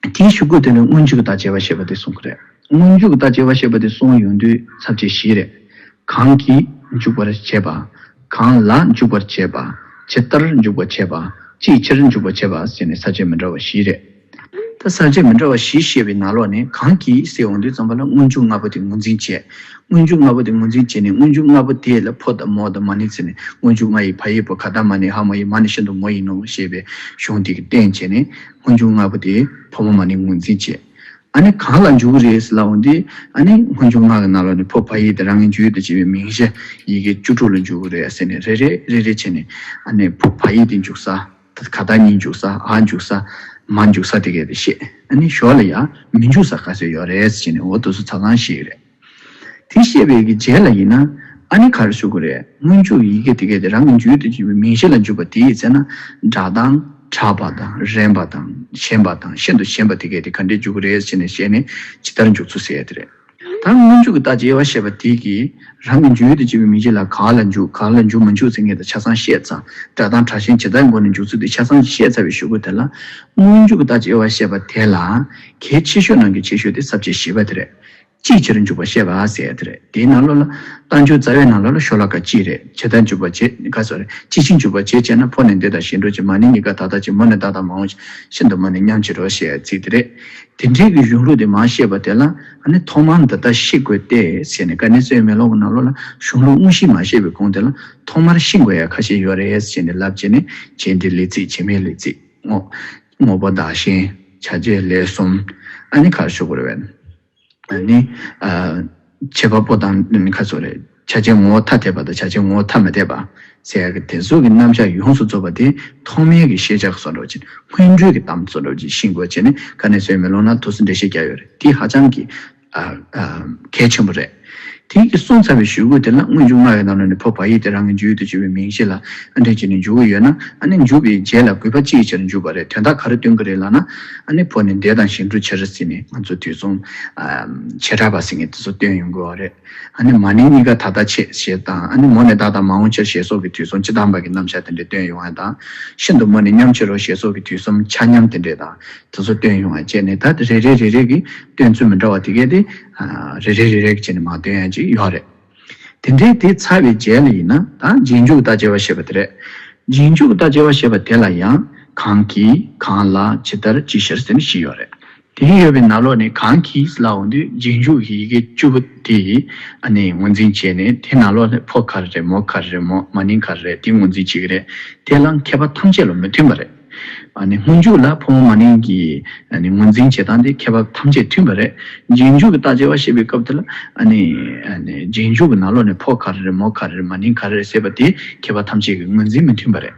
དེའི་གཞུག་གུ་དེ་ནི་སྔོན་འཇུག་བརྟག་དཔྱད་དབྱེ་བ་བཤད་པ་དེ་གསུངས་ཀྱི་རེད། སྔོན་འཇུག་བརྟག་དཔྱད་དབྱེ་བ་བཤད་པ་དེ་གསུངས་ཡོང་དུས་ཚབ་བྱེད་བཞི་རེད། གང་གིས་འཇུག་པར་བྱེད་པ། གང་ལ་འཇུག་པར་བྱེད་པ། ཇི་ལྟར་འཇུག་པར་བྱེད་པ། ཅིའི་ཕྱིར་འཇུག་པར་བྱེད་པ་ཟེར་ནས་ས་བཅད་མི་འདྲ་བ་བཞི་རེད། ད་ས་བཅད་མི་འདྲ་བ་བཞི་བཤད་པའི་ནང་ལོགས་ནས་གང་གིས་ཟེར་ཡོང་དུས་ཙམ་པ་ལ་སྔོན་འཇུག་ལྔ་པོ་དེ་ངོས་འཛིན་བྱས། སྔོན་འཇུག་ལྔ་པོ་དེ་ངོས་འཛིན་བྱས་ནས་སྔོན་འཇུག་ལྔ་པོ་དེ་ལ་ཕོ་དང་མོ་དང་མ་ནིང་ཟེར་ནས་སྔོན་འཇུག་ལྔ་ཡི་བ་ཡི་བུ་ག་ད་མ་ནིང་ཧ་མོ་ཡི་མ་ནི་ཤིན་ཏུ་མོ་ཡིན་ནོ་ཞེས་པའི་གཞུང་དེ་གི་བསྟན་བྱས་ནས། སྔོན་འཇུག་ལྔ་པོ་དེ་ཕོ་མོ་མ་ནིང་ངོས་འཛིན་བྱས། ཨ་ནི་གང་ལ་འཇུག་གི་རེད་ཟེར་ལབ་འོང་དུས། ཨ་ནི་སྔོན་འཇུག་ལྔ་གི་ནང་ལོགས་ནས་ཕོ་བ་ཡིག་དེ་རང་གི་འཇུག་ཡུལ་དུ་བྱེད་པའི་མིང་གཞི་ཡི་གེ་བཅུ་དྲུག་ལ་འཇུག་གི་རེད་ཟེར་ནས། རེ་རེ་རེ་རེ་བྱས་ནས། ཨ་ནི་ཕོ་བ་ཡིག་དེ་འཇུག་ས། ད་ག་ད་གཉིས་འཇུག་ས། འ་འཇུག་ས། མ་འཇུག་ས་དེ་གས་དེ་བཤད། ཨ་ནི་ཞོར་ལ་ཡང་མི་འཇུག་ས་ག་ཚོད་ཡོད་རེད་ཟེར་ནས། འོ་དེ་ཚོ་ཆ་ཚང་བཤད་ཀྱི་རེད། དེ་བཤད་པའི་གི་རྗེས་ལ་ཡིན་ན། ཨ་ནི་ག་རེ་ཞུ་དགོས་རེད། སྔོན་འཇུག་ཡི་གེ་དེ་གས་དེ་རང་གི་འཇུག་ཡུལ་དུ་བྱེད་པའི་མིང་གཞི་ལ་འཇུག་པ་དེ་ཡིན་ཟེར་ན། སྒྲ་གདངས། དྲག་པ་དང་། རན་པ་དང་། ཞན་པ་དང་། ཤིན་ཏུ་ཞན་པ་དེ་གས་དེ་ག་འདྲས་འཇུག་གི་རེད་ཟེར་ནས་བཤད་ནས། ཇི་ལྟར་འཇུག་ཚུལ་ཟེར་ཡ་དེ་རེད། ད་སྔོན་འཇུག་གི་རྟགས་ཀྱི་དབྱེ་བ་བཤད་པ་དེ་གིས་རང་གི་འཇུག་ཡུལ་དུ་བྱེད་པའི་མིང་གཞི་ལ་ག་ལ་འཇུག་ག་ལ་འཇུག་མི་འཇུག་ཟེར་མཁན་དེ་ཆ་ཚང་བཤད་ཙང་། སྒྲ་གདངས་དྲག་ཞན་ཇི་ལྟར་འགོ་ནས་འཇུག་ཚུལ་དེ་ཆ་ཚང་བཤད་ཚར་བའི་གཞུག་གུ་དེ་ལ། སྔོན་འཇུག་གི་རྟགས་ཀྱི་དབྱེ་བ་བཤད་པ་དེ་ལ་གལ་ཆེ་ཤོས་ནང་གི་ཆེ་ཤོས་དེ་ས་བཅད་བཞི་པ་དེ་རེད། གཅིག་ཕྱིར་འཇུག་པ་བཤད་པ་ཟེར་ཡ་དེ་རེད། དེའི་ནང་ལོགས་ལ་རྟགས་འཇུག་རྩ་བའི་ནང་ལོགས་ལ་ཤོ་ལོ་ཀ་གཅིག་རེད། ཇི་ལྟར་འཇུག་པ་བྱེད། ག་སོ་རེད། ཅི་ཕྱིར་འཇུག་པ་བྱེད་ཅེ་ན། ཕོ་ནི་འདོད་དང་གཞན་སྒྲུབ་ཀྱི། མ་ནིང་གཉིས་ཀ་ད་ལྟ་ཅན། མོ་ནི་བདག་དང་མ་འོངས་ཀྱི། ཤིན་ཏུ་མོ་ནི་མཉམ་བྱེད་རོ་ཞེས་པའི་ཚིག་དེ་རེད། དེ་འདྲའི་གི་གཞུང་ལུགས་དེ་མར་བཤད་པ་དེ་ལ། ཨ་ནི་ཐོག་མར་འདི་ལྟར་ཤེས་དགོས་ཏེ་ཟེར་ནས། དཀའ་གནད་གསལ་བའི་མེ་ལོང་གི་ནང་ལོགས་ལ་གཞུང་ལུགས་དངོས་གཞི་མ་བཤད་པའི་གོང་དེ་ལ་ཐོག་མར་ཤེས་དགོས་ཡ་ཁ་ཤས་ཡོད་རེད་ཟེར་ནས་ལབ་བྱས་ནས། བྱེད་འབྲེལ་ལས་ཚིག་བྱེད་མེད་ལས་ཚིག་དངོས་པོ་བདག་གཞན། བྱ་བྱེད་ལས་གསུམ། ཨ་ནི་ག་རེ་ཞུ་དགོས་རེད་པས། ནི། ཨ། བྱེད་པ་པོ་དང་ནི་ཁ་སོ་རེད། བྱ་བྱེད་ངོ་བོ་ཐ་དད་པ་དང་བྱ་བྱེད་ངོ་བོ་ཐ་མི་དད་པ་ཟེར་ཡ་གི་དེ་ཚོ་གི་རྣམ་གཞག་ཡོངས་སུ་རྫོགས་པ་དེ་ཐོག་མའི་གི་ཤེས་བྱ་བཟོ་འདྲ་ཅིག་སྔོན་འགྲོའི་གི་གཏམ་བཟོ་འདྲ་ཅིག་ཤེས་དགོས་བྱས་ནས། དཀའ་གནད་གསལ་བའི་མེ་ལོང་ན་དུ་སུ་འགྲེལ་བཤད་རྒྱག་ཡོད་རེད། དེ་ཧ་ཅང་གི། ཨ། ཨ། གལ་ཆེན་པོ་རེད། དེ་གི་གསུངས་ཚར་བའི་གཞུག་གུ་དེ་ལ་སྔོན་འཇུག་ལྔ་ཡི་ནང་ལ་ནི་ཕོ་བ་ཡིག་དེ་རང་གི་འཇུག་ཡུལ་དུ་བྱེད་པའི་མིང་གཞི་ལ། ཨ། འདྲེན་བྱས་ནས་འཇུག་གི་ཡོད་ན། ཨ་ནི་འཇུག་པའི་རྗེས་ལ་དགོས་པ་ཅི་ཡི་ཕྱིར་འཇུག་པ་རེད། དོན་དག་ག་རེ་སྟོན་གི་རེད་ལབ་ན། ཨ་ནི་ཕོ་ནི་འདོད་དང་གཞན་སྒྲུབ་ཕྱིར་ཟེར་ནས་ང་ཚོ་དུས་གསུམ། ཨ། བྱེ་བྲག་པ་ཟེར་མཁན་དེ་ཚོ་སྟོན་ཡོང་གི་ཡོད་རེད། ཨ་ནི་མ་ནིང་གཉིས་ཀ་ད་ལྟ་ཆེད་ཞེས་དང་། ཨ་ནི་མོ་ནི་བདག་དང་མ་འོངས་ཕྱིར་ཞེས་སོགས་ཀྱི་དུས་གསུམ་སྤྱི་དང་པོ་གི་རྣམ་གཞག་དེ་འདྲ་སྟོན་ཡོང་བ་དང་། ཤིན་ཏུ་མོ་ནི་མཉམ་བྱེད་རོ་ཞེས་སོགས་ཀྱི་དུས་གསུམ་ཆ་མཉམ་དེ་འདྲ་དང་། དེ་ཚོ་སྟོན་ཡོང་བ་བྱས་ནས། ད་རེ་རེ་རེ་རེ་གི་སྟོན་ཚུལ་མི་འདྲ་བ་དེ་གས་དེ། ཨ། རེ་རེ་རེ་རེ་གི་བྱས་ནས་མར་སྟོན་ཡ་ཅིག་ཡོད་རེད། དེ་འདྲའི་དེ་ཚར་བའི་རྗེས་ལ་ཡིན་ན། ད་རྗེས་འཇུག་རྟགས་ཀྱི་དབྱེ་བ་བཤད་པ་དེ་རེད། རྗེས་འཇུག་རྟགས་ཀྱི་དབྱེ་བ་བཤད་པ་དེ་ལ་ཡང་། གང་གིས། གང་ལ། ཇི་ལྟར། ཅི་ཕྱིར་ཟེར་ནས་བཞི་ཡོད་རེད། དེ་ཡོད་པའི་ནང་ལོགས་ནས་གང་གིས་ལབ་འོང་དུས། རྗེས་འཇུག་གི་ཡི་གེ་བཅུ་པོ་དེ། ཨ་ནི་ངོས་འཛིན་བྱས་ནས། དེ་ནང་ལོགས་ནས་ཕོ་ག་རེ་རེད། མོ་ག་རེ་རེད། མོ། མ་ནིང་ག་རེ་རེད། དེ་ངོས་འཛིན་བྱེད་ཀྱི་རེད། དེ་ལའང་མཁས་པ་ཐམས་ཅད་ལ་མི་མཐུན་པ་རེད། ཨ་ནི་སྔོན་འཇུག་ལ་ཕོ་མོ་མ་ནིང་གི། ཨ་ནི་ངོས་འཛིན་བྱེད་སྟངས་དེ་མཁས་པ་ཐམས་ཅད་མཐུན་པ་རེད། རྗེས་འཇུག་གི་རྟགས་ཀྱི་དབྱེ་བ་བཤད་པའི་སྐབས་དེ་ལ། ཨ་ནི། ཨ་ནི་རྗེས་འཇུག་གི་ནང་ལོགས་ནས་ཕོ་ག་རེ་རེད། མོ་ག་རེ་རེད། མ་ནིང་ག་རེ་རེད་ཟེར་བ་དེ་མཁས་པ་ཐམས་ཅད་ཀྱི་ངོས་འཛིན་མི་མཐུན་པ་རེད།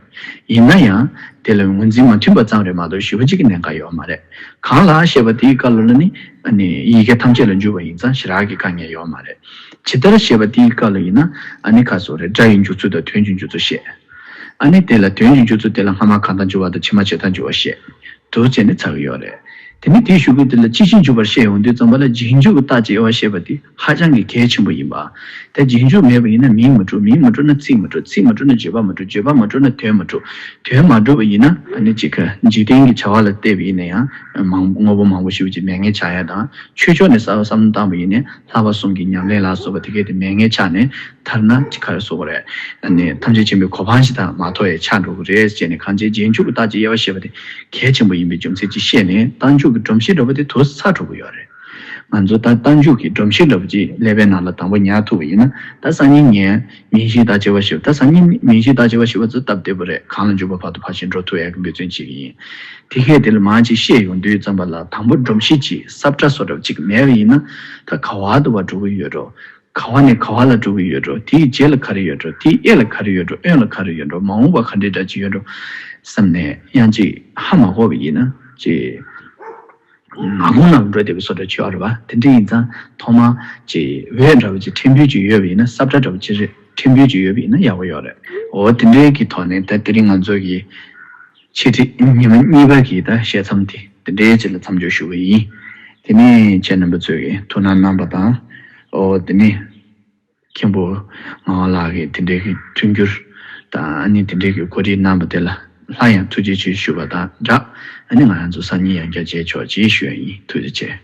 ཡིན་ན་ཡང་དེ་ལ་ངོས་འཛིན་མ་མཐུན་པ་ཙམ་རེད་མ་གཏོགས་ཞེ་པོ་ཅིག་གི་གནད་འགག་ཡོད་མ་རེད། གང་ལ་ཞེས་པ་དེའི་སྐབས་ལ་ནི། ཨ་ནི་ཡི་གེ་ཐམས་ཅད་ལ་འཇུག་པ་ཡིན་ཙང་ཞེ་དྲག་གི་དཀའ་ངལ་ཡོད་མ་རེད། ཇི་ལྟར་ཞེས་པ་དེའི་སྐབས་ལ་ཡིན་ན། ཨ་ནི་ག་སོགས་རེད། སྒྲ་ཡི་འཇུག་ཚུལ་དང་དོན་གྱི་འཇུག་ཚུལ་བཤད། ཨ་ནི་དེ་ལ་དོན་གྱི་འཇུག་ཚུལ་དེ་ལ་སྔ་མ་གང་དང་འཇུག་པ་དང་ཕྱི་མ་ཇི་ལྟར་འཇུག་པ་བཤད། དུ་བྱས་ནས་ཚར་གི་ཡོད་རེད། དེ་ནི་དེའི་གཞུག་གུ་དེ་ལ་ཅི་ཕྱིར་འཇུག་པར་བཤད་ཡོང་དུས་ཙམ་པ་ལ། རྗེས་འཇུག་གི་རྟགས་ཀྱི་དབྱེ་བ་བཤད་པ་དེ་ཧ་ཅང་གི་གལ་ཆེན་པོ་ཡིན་པ། དེ་རྗེས་འཇུག་མེད་པ་ཡིན་ན་མིང་མི་འགྲུབ། མིང་མི་འགྲུབ་ན་ཚིག་མི་འགྲུབ། ཚིག་མི་འགྲུབ་ན་བརྗོད་པ་མི་འགྲུབ། བརྗོད་པ་མི་འགྲུབ་ན་དོན་མི་འགྲུབ། དོན་མ་འགྲུབ་པ་ཡིན་ན། ཨ་ནི་གཅིག་ག་འཇིག་རྟེན་གྱི་བྱ་བ་ལ་བལྟས་པ་ཡིན་ན་ཡང་མང་དངོས་པོ་མང་པོ་ཞིག་ཅིག་མེད་མཁན་ཆགས་ཡ་དང་། ཆོས་ཕྱོགས་ནས་བསམ་བློ་བཏང་བ་ཡིན་ན་ལྷག་པ་གསུམ་གྱི་ཉམས་ལེན་ལ་སོགས་པ་དེ་གས་དེ་མེད་མཁན་ཆགས་ནས། མཐར་ན་ཅི་ག་རེ་ཟེར་དགོས་རེད། ཨ་ནི་ཐམས་ཅད་མཁྱེན་པའི་གོ་འཕང་ཞིག་དང་མ་ཐོག་ཡ་ཆགས་འགྲོ་གི་རེད་ཅེས་ནས། གང་ཅི་རྗེས་འཇུག་གི་རྟགས་ཀྱི་དབྱེ་བ་བཤད་པ་དེ་གལ་ཆེན་པོ་ཡིན་པའི་རྒྱུ་མཚན་ཅིག་བཤད་ནས། རྟགས་འཇུག་གི་སྒྲོམ་གཞི་འདྲ་པོ་དེ་དུ་ཚར་འགྲོ་གི་ཡོད་རེད། ང་ཚོ་ད་རྟགས་འཇུག་གི་སྒྲོམ་གཞི་འདྲ་པོ་ཅིག་ཀླད་པའི་ནང་ལ་དང་པོ་ཉར་ཐུབ་པ་ཡིན་ན། ད་སང་ཉིན་ངས་མིང་གཞིའི་རྟགས་ཀྱི་དབྱེ་བ་ཞུས། ད་སང་ཉིན་མིང་གཞིའི་རྟགས་ཀྱི་དབྱེ་བ་ཞུས་པ་ཚོ་སྟབས་བདེ་པོ་རེད། གང་ལ་འཇུག་པ་བར་དུ་ཕར་ཕྱིན་འགྲོ་ཐུབ་ཡག་གི་འབད་བརྩོན་བྱེད་ཀྱི་ཡིན། དེ་གས་དེ་ལ་མར་ཅིག་བཤད་ཡོང་དུས་ཙམ་པ་ལ། དང་པོ་སྒྲོམ་གཞི་ཅིག་ས་བཀྲ་བཟོ་འདྲ་པོ་ཅིག་མེད་པ་ཡིན་ན། ད་ག་བ་དུ་བ་འགྲོ་གི་ཡོད་འགྲོ། ག་བ་ནས་ག་བ་ལ་འགྲོ་གི་ཡོད་འགྲོ། དེའི་རྗེས་ལ་ག་རེ་ཡོད་འགྲོ། དེའི་གཡས་ལ་ག་རེ་ཡོད་འགྲོ། གཡོན་ལ་ག་རེ་ཡོད་འགྲོ། མ་འོངས་པ་ག་འདྲའི་འདྲ་ཅིག་ཡོད་འགྲོ་བསམ་ནས། ཡང་ཅིག་ཧ་མ་གོ་བ་ཡིན་ན། ཅིག་ངག་ཁུང་ནང་འགྲོ་བསྡད་པའི་བཟོ་འདྲ་ཅིག་ཡོད་རེད་པ། དེ་འདྲ་ཡིན་ཙང་ཐོག་མར་ཅིག་འོད་འདྲ་པོ་ཅིག་ཕྲན་བུ་ཅིག་ཡོད་པ་ཡིན་ན། ས་བཀྲ་འདྲ་པོ་ཅིག་རེད། ཕྲན་བུ་ཅིག་ཡོད་པ་ཡིན་ན་ཡག་པོ་ཡོད་རེད། འོ་དེ་འདྲའི་གི་ཐོག་ནས་ད་དེ་རིང་ང་ཚོ་གི་འཆད་ཁྲིད་ཉི་མ་གཉིས་པ་གི་ད་བཤད་མཚམས་དེ་དེ་འདྲའི་ཅིག་ལ་མཚམས་འཇོག་ཞུ་གི་ཡིན། དེ་ནས་ཁྱེད་རྣམ་པ་ཚོས་ཀྱི་ཐུགས་སྣང་གནང་པ་དང་། འོ་དེ་ནས། མཁན་པོ་ངག་དབང་ལགས་ཀྱིས་དེ་འདྲའི་གི་མཐུན་འགྱུར་དང་། ཨ་ནི་དེ་འདྲའི་གི་གོ་སྒྲིག་གནང་བ་དེ་ལ་སླར་ཡང་ཐུགས་རྗེ་ཆེ་ཞུ་བ་དང་སྦྲགས། ཨ་ནི་ང་རང་ཚོ་སང་ཉིན་ཡང་བསྐྱར་མཇལ་ཆོག་ཅེས་ཞུ་ཡ་ཡིན། ཐུགས་རྗེ་ཆེ།